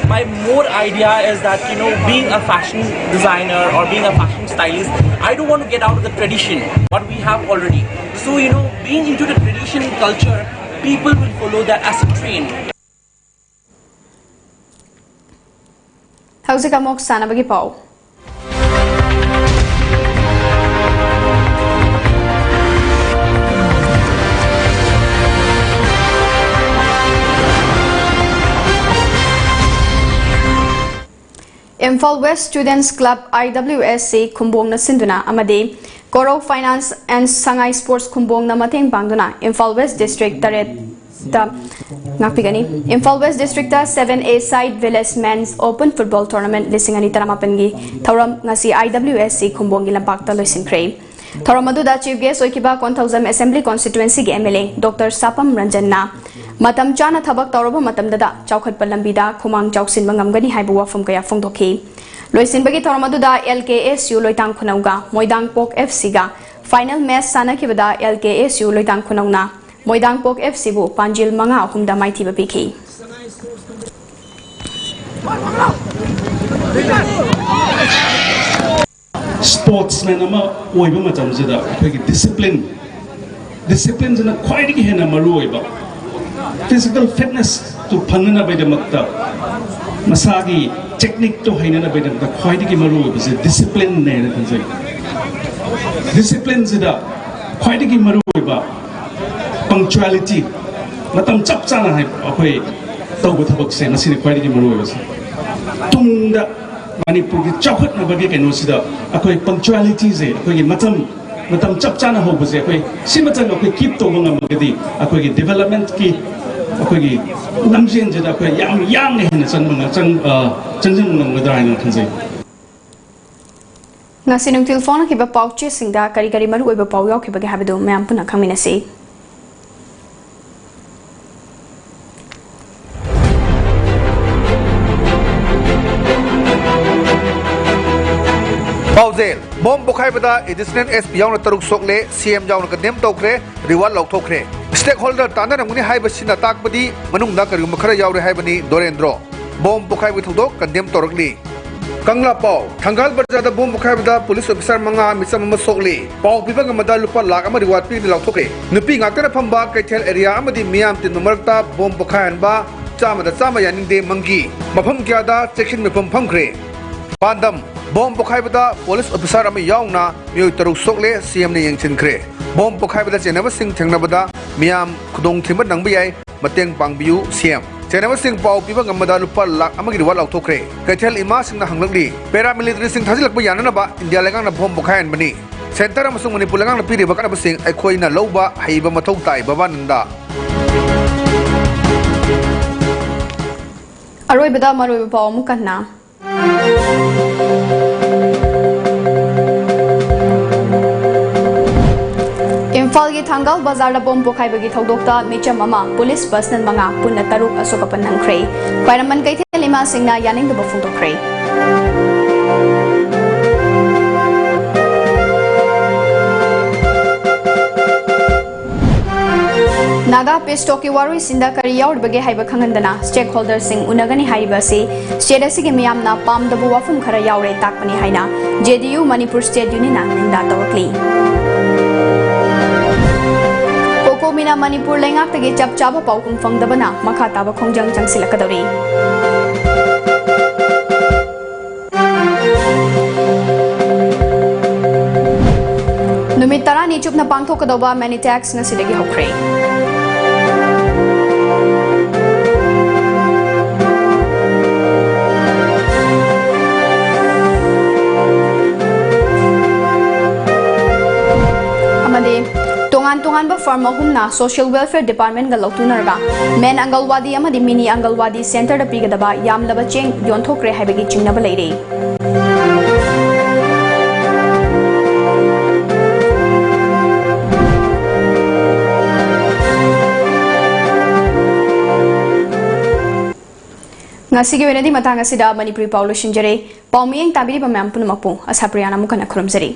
My more idea is that, you know, being a fashion designer or being a fashion stylist, I don't want to get out of the tradition what we have already. So, you know, being into the tradition culture People will follow that as a trend. ꯍꯧꯖꯤꯛ ꯑꯃꯨꯛ ꯁꯥꯟꯅꯕꯒꯤ ꯄꯥꯎ꯫ Imphal West Students Club, I W S C, ꯈꯨꯝꯕꯣꯡꯅ ꯁꯤꯟꯗꯨꯅ ꯑꯃꯗꯤ Koro Finance and Sangai Sports ꯈꯨꯝꯕꯣꯡꯅ ꯃꯇꯦꯡ ꯄꯥꯡꯗꯨꯅ Imphal West District ꯇꯔꯦꯠ ꯇ ꯉꯥꯛꯄꯤꯒꯅꯤ꯫ Imphal West District ꯇ seven A side Village Men's Open Football Tournament ꯂꯤꯁꯤꯡ ꯑꯅꯤ ꯇꯔꯥꯃꯥꯄꯟꯒꯤ ꯊꯧꯔꯝ ꯉꯁꯤ I W S C ꯈꯨꯝꯕꯣꯡꯒꯤ ꯂꯝꯄꯥꯛꯇ ꯂꯣꯏꯁꯤꯟꯈ꯭ꯔꯦ꯫ ꯊꯧꯔꯝ ꯑꯗꯨꯗ Chief Guest ꯑꯣꯏꯈꯤꯕ ꯀꯣꯟꯊꯧꯖꯝ Assembly Constituency ꯒꯤ M L A Doctor ꯁꯥꯄꯝ ꯔꯟꯖꯟꯅ ꯃꯇꯝ ꯆꯥꯅ ꯊꯕꯛ ꯇꯧꯔꯕ ꯃꯇꯝꯗꯗ ꯆꯥꯎꯈꯠꯄ ꯂꯝꯕꯤꯗ ꯈꯨꯃꯥꯡ ꯆꯥꯎꯁꯤꯟꯕ ꯉꯝꯒꯅꯤ ꯍꯥꯏꯕ ꯋꯥꯐꯝ ꯀꯌꯥ ꯐꯣꯡꯗꯣꯛꯈꯤ꯫ ꯂꯣꯏꯁꯤꯟꯕꯒꯤ ꯊꯧꯔꯝ ꯑꯗꯨꯗ L K S U ꯂꯣꯏꯇꯥꯡ ꯈꯨꯅꯧꯒ ꯃꯣꯏꯗꯥꯡ ꯄꯣꯛ F C ꯒ final match ꯁꯥꯟꯅꯈꯤꯕꯗ L K S U ꯂꯣꯏꯇꯥꯡ ꯈꯨꯅꯧꯅ ꯃꯣꯏꯗꯥꯡ ꯄꯣꯛ F C ꯕꯨ ꯄꯥꯟꯖꯤꯜ ꯃꯉꯥ ꯑꯍꯨꯝꯗ ꯃꯥꯏꯊꯤꯕ ꯄꯤꯈꯤ꯫ ꯁ꯭ꯄꯣꯔꯠꯁꯃꯦꯟ ꯑꯃ ꯑꯣꯏꯕ ꯃꯇꯝꯁꯤꯗ ꯑꯩꯈꯣꯏꯒꯤ ꯗꯤꯁꯤꯄ꯭ꯂꯤꯟ, ꯗꯤꯁꯤꯄ꯭ꯂꯤꯟꯁꯤꯅ ꯈ꯭ꯋꯥꯏꯗꯒꯤ ꯍꯦꯟꯅ ꯃꯔꯨ ꯑꯣꯏꯕ꯫ ꯐꯤꯖꯤꯀꯦꯜ ꯐꯤꯠꯅꯦꯁꯇꯨ ꯐꯪꯅꯅꯕꯒꯤꯗꯃꯛꯇ ꯃꯁꯥꯒꯤ ꯇꯦꯛꯅꯤꯛꯇꯣ ꯍꯩꯅꯅꯕꯒꯤꯗꯃꯛꯇ ꯈ꯭ꯋꯥꯏꯗꯒꯤ ꯃꯔꯨ ꯑꯣꯏꯕꯁꯦ ꯗꯤꯁꯤꯄ꯭ꯂꯤꯟꯅꯦꯅ ꯈꯟꯖꯩ꯫ ꯗꯤꯁꯤꯄ꯭ꯂꯤꯟꯁꯤꯗ ꯈ꯭ꯋꯥꯏꯗꯒꯤ ꯃꯔꯨ ꯑꯣꯏꯕ ꯄꯪꯆꯨꯋꯦꯂꯤꯇꯤ, ꯃꯇꯝ ꯆꯞ ꯆꯥꯅ ꯍꯥꯏ-, ꯑꯩꯈꯣꯏ ꯇꯧꯕ ꯊꯕꯛꯁꯦ ꯃꯁꯤꯅꯤ ꯈ꯭ꯋꯥꯏꯗꯒꯤ ꯃꯔꯨ ꯑꯣꯏꯕꯁꯦ꯫ ꯇꯨꯡꯗ ꯃꯅꯤꯄꯨꯔꯒꯤ ꯆꯥꯎꯈꯠꯅꯕꯒꯤ ꯀꯩꯅꯣꯁꯤꯗ ꯑꯩꯈꯣꯏ ꯄꯪꯆꯨꯋꯦꯂꯤꯇꯤꯁꯦ ꯑꯩꯈꯣꯏꯒꯤ ꯃꯇꯝ, ꯃꯇꯝ ꯆꯞ ꯆꯥꯅ ꯍꯧꯕꯁꯦ ꯑꯩꯈꯣꯏ ꯁꯤꯃꯇꯪ ꯑꯩꯈꯣꯏ ꯀꯤꯞ ꯇꯧꯕ ꯉꯝꯃꯒꯗꯤ ꯑꯩꯈꯣꯏꯒꯤ ꯗꯤꯕꯦꯂꯞꯃꯦꯟꯠꯀꯤ ꯑꯩꯈꯣꯏꯒꯤ ꯂꯝꯖꯦꯟꯁꯤꯗ ꯑꯩꯈꯣꯏ ꯌꯥꯝ ꯌꯥꯡꯅ ꯍꯦꯟꯅ ꯆꯪꯕ ꯉ-, ꯆꯪ-, ꯑ, ꯆꯪꯁꯤꯟꯕ ꯉꯝꯒꯗ꯭ꯔꯥ ꯍꯥꯏꯅ ꯈꯟꯖꯩ꯫ ꯉꯁꯤ ꯅꯨꯡꯊꯤꯜ ꯐꯣꯡꯅꯈꯤꯕ ꯄꯥꯎꯆꯦꯁꯤꯡꯗ ꯀꯔꯤ ꯀꯔꯤ ꯃꯔꯨꯑꯣꯏꯕ ꯄꯥꯎ ꯌꯥꯎꯈꯤꯕꯒꯦ ꯍꯥꯏꯕꯗꯨ ꯃꯌꯥꯝ ꯄꯨꯟꯅ ꯈꯪꯃꯤꯟꯅꯁꯤ꯫ ꯄꯥꯎꯖꯦꯜ: ꯕꯣꯝ ꯄꯣꯈꯥꯏꯕꯗ ꯑꯦꯗꯤꯁꯅꯦꯜ ꯑꯦꯁ ꯄꯤ ꯌꯥꯎꯅ ꯇꯔꯨꯛ ꯁꯣꯛꯂꯦ, ꯁꯤ ꯑꯦꯝ ꯌꯥꯎꯅ ꯀꯟꯗꯦꯝ ꯇꯧꯈ꯭ꯔꯦ, ꯔꯤꯋꯥꯔꯗ ꯂꯧꯊꯣꯛꯈ꯭ꯔꯦ꯫ ꯁ꯭ꯇꯦꯛꯍꯣꯜꯗꯔ ꯇꯥꯟꯅꯔꯝꯒꯅꯤ ꯍꯥꯏꯕꯁꯤꯅ ꯇꯥꯛꯄꯗꯤ ꯃꯅꯨꯡꯗ ꯀꯔꯤꯒꯨꯝꯕ ꯈꯔ ꯌꯥꯎꯔꯦ ꯍꯥꯏꯕꯅꯤ꯫ ꯗꯣꯔꯦꯟꯗ꯭ꯔꯣ: ꯕꯣꯝ ꯄꯣꯈꯥꯏꯕꯒꯤ ꯊꯧꯗꯣꯛ ꯀꯟꯗꯦꯝ ꯇꯧꯔꯛꯂꯤ꯫ ꯀꯪꯂꯥ ꯄꯥꯎ, ꯊꯪꯒꯥꯜ ꯕꯖꯥꯔꯗ ꯕꯣꯝ ꯄꯣꯈꯥꯏꯕꯗ ꯄꯨꯂꯤꯁ ꯑꯣꯐꯤꯁꯥꯔ ꯃꯉꯥ, ꯃꯤꯆꯝ ꯑꯃ ꯁꯣꯛꯂꯤ꯫ ꯄꯥꯎ ꯄꯤꯕ ꯉꯝꯕꯗ ꯂꯨꯄꯥ ꯂꯥꯈ ꯑꯃ ꯔꯤꯋꯥꯔꯗ ꯄꯤꯒꯅꯤ ꯂꯥꯎꯊꯣꯛꯈ꯭ꯔꯦ꯫ ꯅꯨꯄꯤ ꯉꯥꯛꯇꯅ ꯐꯝꯕ ꯀꯩꯊꯦꯜ ꯑꯦꯔꯤꯌꯥ ꯑꯃꯗꯤ ꯃꯤꯌꯥꯝ ꯇꯤꯟꯕ ꯃꯔꯛꯇ ꯕꯣꯝ ꯄꯣꯈꯥꯏꯍꯟꯕ, ꯆꯥꯝꯃꯗ ꯆꯥꯝꯃ ꯌꯥꯅꯤꯡꯗꯦ ꯃꯪꯒꯤ꯫ ꯃꯐꯝ ꯀꯌꯥꯗ ꯆꯦꯛꯁꯤꯟ ꯃꯤꯐꯝ ꯐꯝꯈ꯭ꯔꯦ꯫ ꯄꯥꯟꯗꯝ, ꯕꯣꯝ ꯄꯣꯈꯥꯏꯕꯗ ꯄꯨꯂꯤꯁ ꯑꯣꯐꯤꯁꯥꯔ ꯑꯃ ꯌꯥꯎꯅ ꯃꯤꯑꯣꯏ ꯇꯔꯨꯛ ꯁꯣꯛꯂꯦ, ꯁꯤ ꯑꯦꯝꯅ ꯌꯦꯡꯁꯤꯟꯈ꯭ꯔꯦ꯫ ꯕꯣꯝ ꯄꯣꯈꯥꯏꯕꯗ ꯆꯦꯟꯅꯕꯁꯤꯡ ꯊꯦꯡꯅꯕꯗ ꯃꯤꯌꯥꯝ ꯈꯨꯗꯣꯡꯊꯤꯕ ꯅꯪꯕ ꯌꯥꯏ, ꯃꯇꯦꯡ ꯄꯥꯡꯕꯤꯌꯨ, ꯁꯤ ꯑꯦꯝ꯫ ꯆꯦꯟꯅꯕꯁꯤꯡ ꯄꯥꯎ ꯄꯤꯕ ꯉꯝꯕꯗ ꯂꯨꯄꯥ ꯂꯥꯈ ꯑꯃꯒꯤ ꯔꯤꯋꯥꯔꯗ ꯂꯥꯎꯊꯣꯛꯈ꯭ꯔꯦ꯫ ꯀꯩꯊꯦꯜ ꯏꯃꯥꯁꯤꯡꯅ ꯍꯪꯂꯛꯂꯤ, ꯄꯦꯔꯥꯃꯤꯂꯤꯇꯔꯤꯁꯤꯡ ꯊꯥꯖꯤꯜꯂꯛꯄ ꯌꯥꯅꯅꯕ ꯏꯟꯗꯤꯌꯥ ꯂꯩꯉꯥꯛꯅ ꯕꯣꯝ ꯄꯣꯈꯥꯏꯍꯟꯕꯅꯤ꯫ ꯁꯦꯟꯇꯔ ꯑꯃꯁꯨꯡ ꯃꯅꯤꯄꯨꯔ ꯂꯩꯉꯥꯛꯅ ꯄꯤꯔꯤꯕ ꯀꯥꯟꯅꯕꯁꯤꯡ ꯑꯩꯈꯣꯏꯅ ꯂꯧꯕ ꯍꯩꯕ ꯃꯊꯧ ꯇꯥꯏ, ꯚꯕꯥꯅꯟꯗ꯫ ꯑꯔꯣꯏꯕꯗ ꯃꯔꯨꯑꯣꯏꯕ ꯄꯥꯎ ꯑꯃꯨꯛ ꯍꯟꯅ꯫ ꯏꯝꯐꯥꯜꯒꯤ ꯊꯥꯡꯒꯥꯜ ꯕꯖꯥꯔꯗ ꯕꯣꯝ ꯄꯣꯈꯥꯏꯕꯒꯤ ꯊꯧꯗꯣꯛꯇ ꯃꯤꯆꯝ ꯑꯃ, ꯄꯨꯂꯤꯁ ꯄꯔꯁꯅꯦꯜ ꯃꯉꯥ, ꯄꯨꯟꯅ ꯇꯔꯨꯛ ꯑꯁꯣꯛ ꯑꯄꯟ ꯅꯪꯈ꯭ꯔꯦ꯫ ꯈ꯭ꯋꯥꯏꯔꯝꯕꯟ ꯀꯩꯊꯦꯜ ꯏꯃꯥꯁꯤꯡꯅ ꯌꯥꯅꯤꯡꯗꯕ ꯐꯣꯡꯗꯣꯛꯈ꯭ꯔꯦ꯫ ꯅꯥꯒꯥ ꯄꯤꯁ ꯇꯣꯛꯀꯤ ꯋꯥꯔꯣꯏꯁꯤꯟꯗ ꯀꯔꯤ ꯌꯥꯎꯔꯤꯕꯒꯦ ꯍꯥꯏꯕ ꯈꯪꯍꯟꯗꯅ ꯁ꯭ꯇꯦꯛ ꯍꯣꯜꯗꯔꯁꯤꯡ ꯎꯅꯒꯅꯤ ꯍꯥꯏꯔꯤꯕ ꯑꯁꯤ ꯁ꯭ꯇꯦꯠ ꯑꯁꯤꯒꯤ ꯃꯤꯌꯥꯝꯅ ꯄꯥꯝꯗꯕ ꯋꯥꯐꯝ ꯈꯔ ꯌꯥꯎꯔꯦ ꯇꯥꯛꯄꯅꯤ ꯍꯥꯏꯅ ꯖꯦ ꯗꯤ ꯌꯨ ꯃꯅꯤꯄꯨꯔ ꯁ꯭ꯇꯦꯠ ꯌꯨꯅꯤꯌꯟꯅ ꯅꯤꯟꯗꯥ ꯇꯧꯔꯛꯂꯤ꯫ ꯀꯣꯀꯣꯃꯤꯅ ꯃꯅꯤꯄꯨꯔ ꯂꯩꯉꯥꯛꯇꯒꯤ ꯆꯞ ꯆꯥꯕ ꯄꯥꯎꯈꯨꯝ ꯐꯪꯗꯕꯅ ꯃꯈꯥ ꯇꯥꯕ ꯈꯣꯡꯖꯪ ꯆꯪꯁꯤꯜꯂꯛꯀꯗꯧꯔꯤ꯫ ꯅꯨꯃꯤꯠ ꯇꯔꯥꯅꯤ ꯆꯨꯞꯅ ꯄꯥꯡꯊꯣꯛꯀꯗꯧꯕ ꯃꯦꯅꯤꯇꯦꯛꯁ ꯉꯁꯤꯗꯒꯤ ꯍꯧꯈ꯭ꯔꯦ꯫ ꯑꯃꯗꯤ ꯇꯣꯉꯥꯟ ꯇꯣꯉꯥꯟꯕ ꯐꯥꯔꯝ ꯑꯍꯨꯝꯅ ꯁꯣꯁꯤꯌꯦꯜ ꯋꯦꯜꯐꯤꯌꯔ ꯗꯤꯄꯥꯔꯠꯃꯦꯟꯒ ꯂꯧꯇꯨꯅꯔꯒ ꯃꯦꯟ ꯑꯪꯒꯜꯋꯥꯗꯤ ꯑꯃꯗꯤ ꯃꯤꯅꯤ ꯑꯪꯒꯜꯋꯥꯗꯤ ꯁꯦꯟꯇꯔꯗ ꯄꯤꯒꯗꯕ ꯌꯥꯝꯂꯕ ꯆꯦꯡ ꯌꯣꯟꯊꯣꯛꯈ꯭ꯔꯦ ꯍꯥꯏꯕꯒꯤ ꯆꯤꯡꯅꯕ ꯂꯩꯔꯦ꯫ ꯉꯁꯤꯒꯤ ꯑꯣꯏꯅꯗꯤ ꯃꯇꯥꯡ ꯑꯁꯤꯗ ꯃꯅꯤꯄꯨꯔꯤ ꯄꯥꯎ ꯂꯣꯏꯁꯤꯟꯖꯔꯦ꯫ ꯄꯥꯎ ꯃꯤꯠꯌꯦꯡ ꯇꯥꯕꯤꯔꯤꯕ ꯃꯌꯥꯝ ꯄꯨꯝꯅꯃꯛꯄꯨ ꯑꯁꯥꯄ꯭ꯔꯤꯌꯥꯅ ꯑꯃꯨꯛ ꯍꯟꯅ ꯈꯨꯔꯨꯝꯖꯔꯤ꯫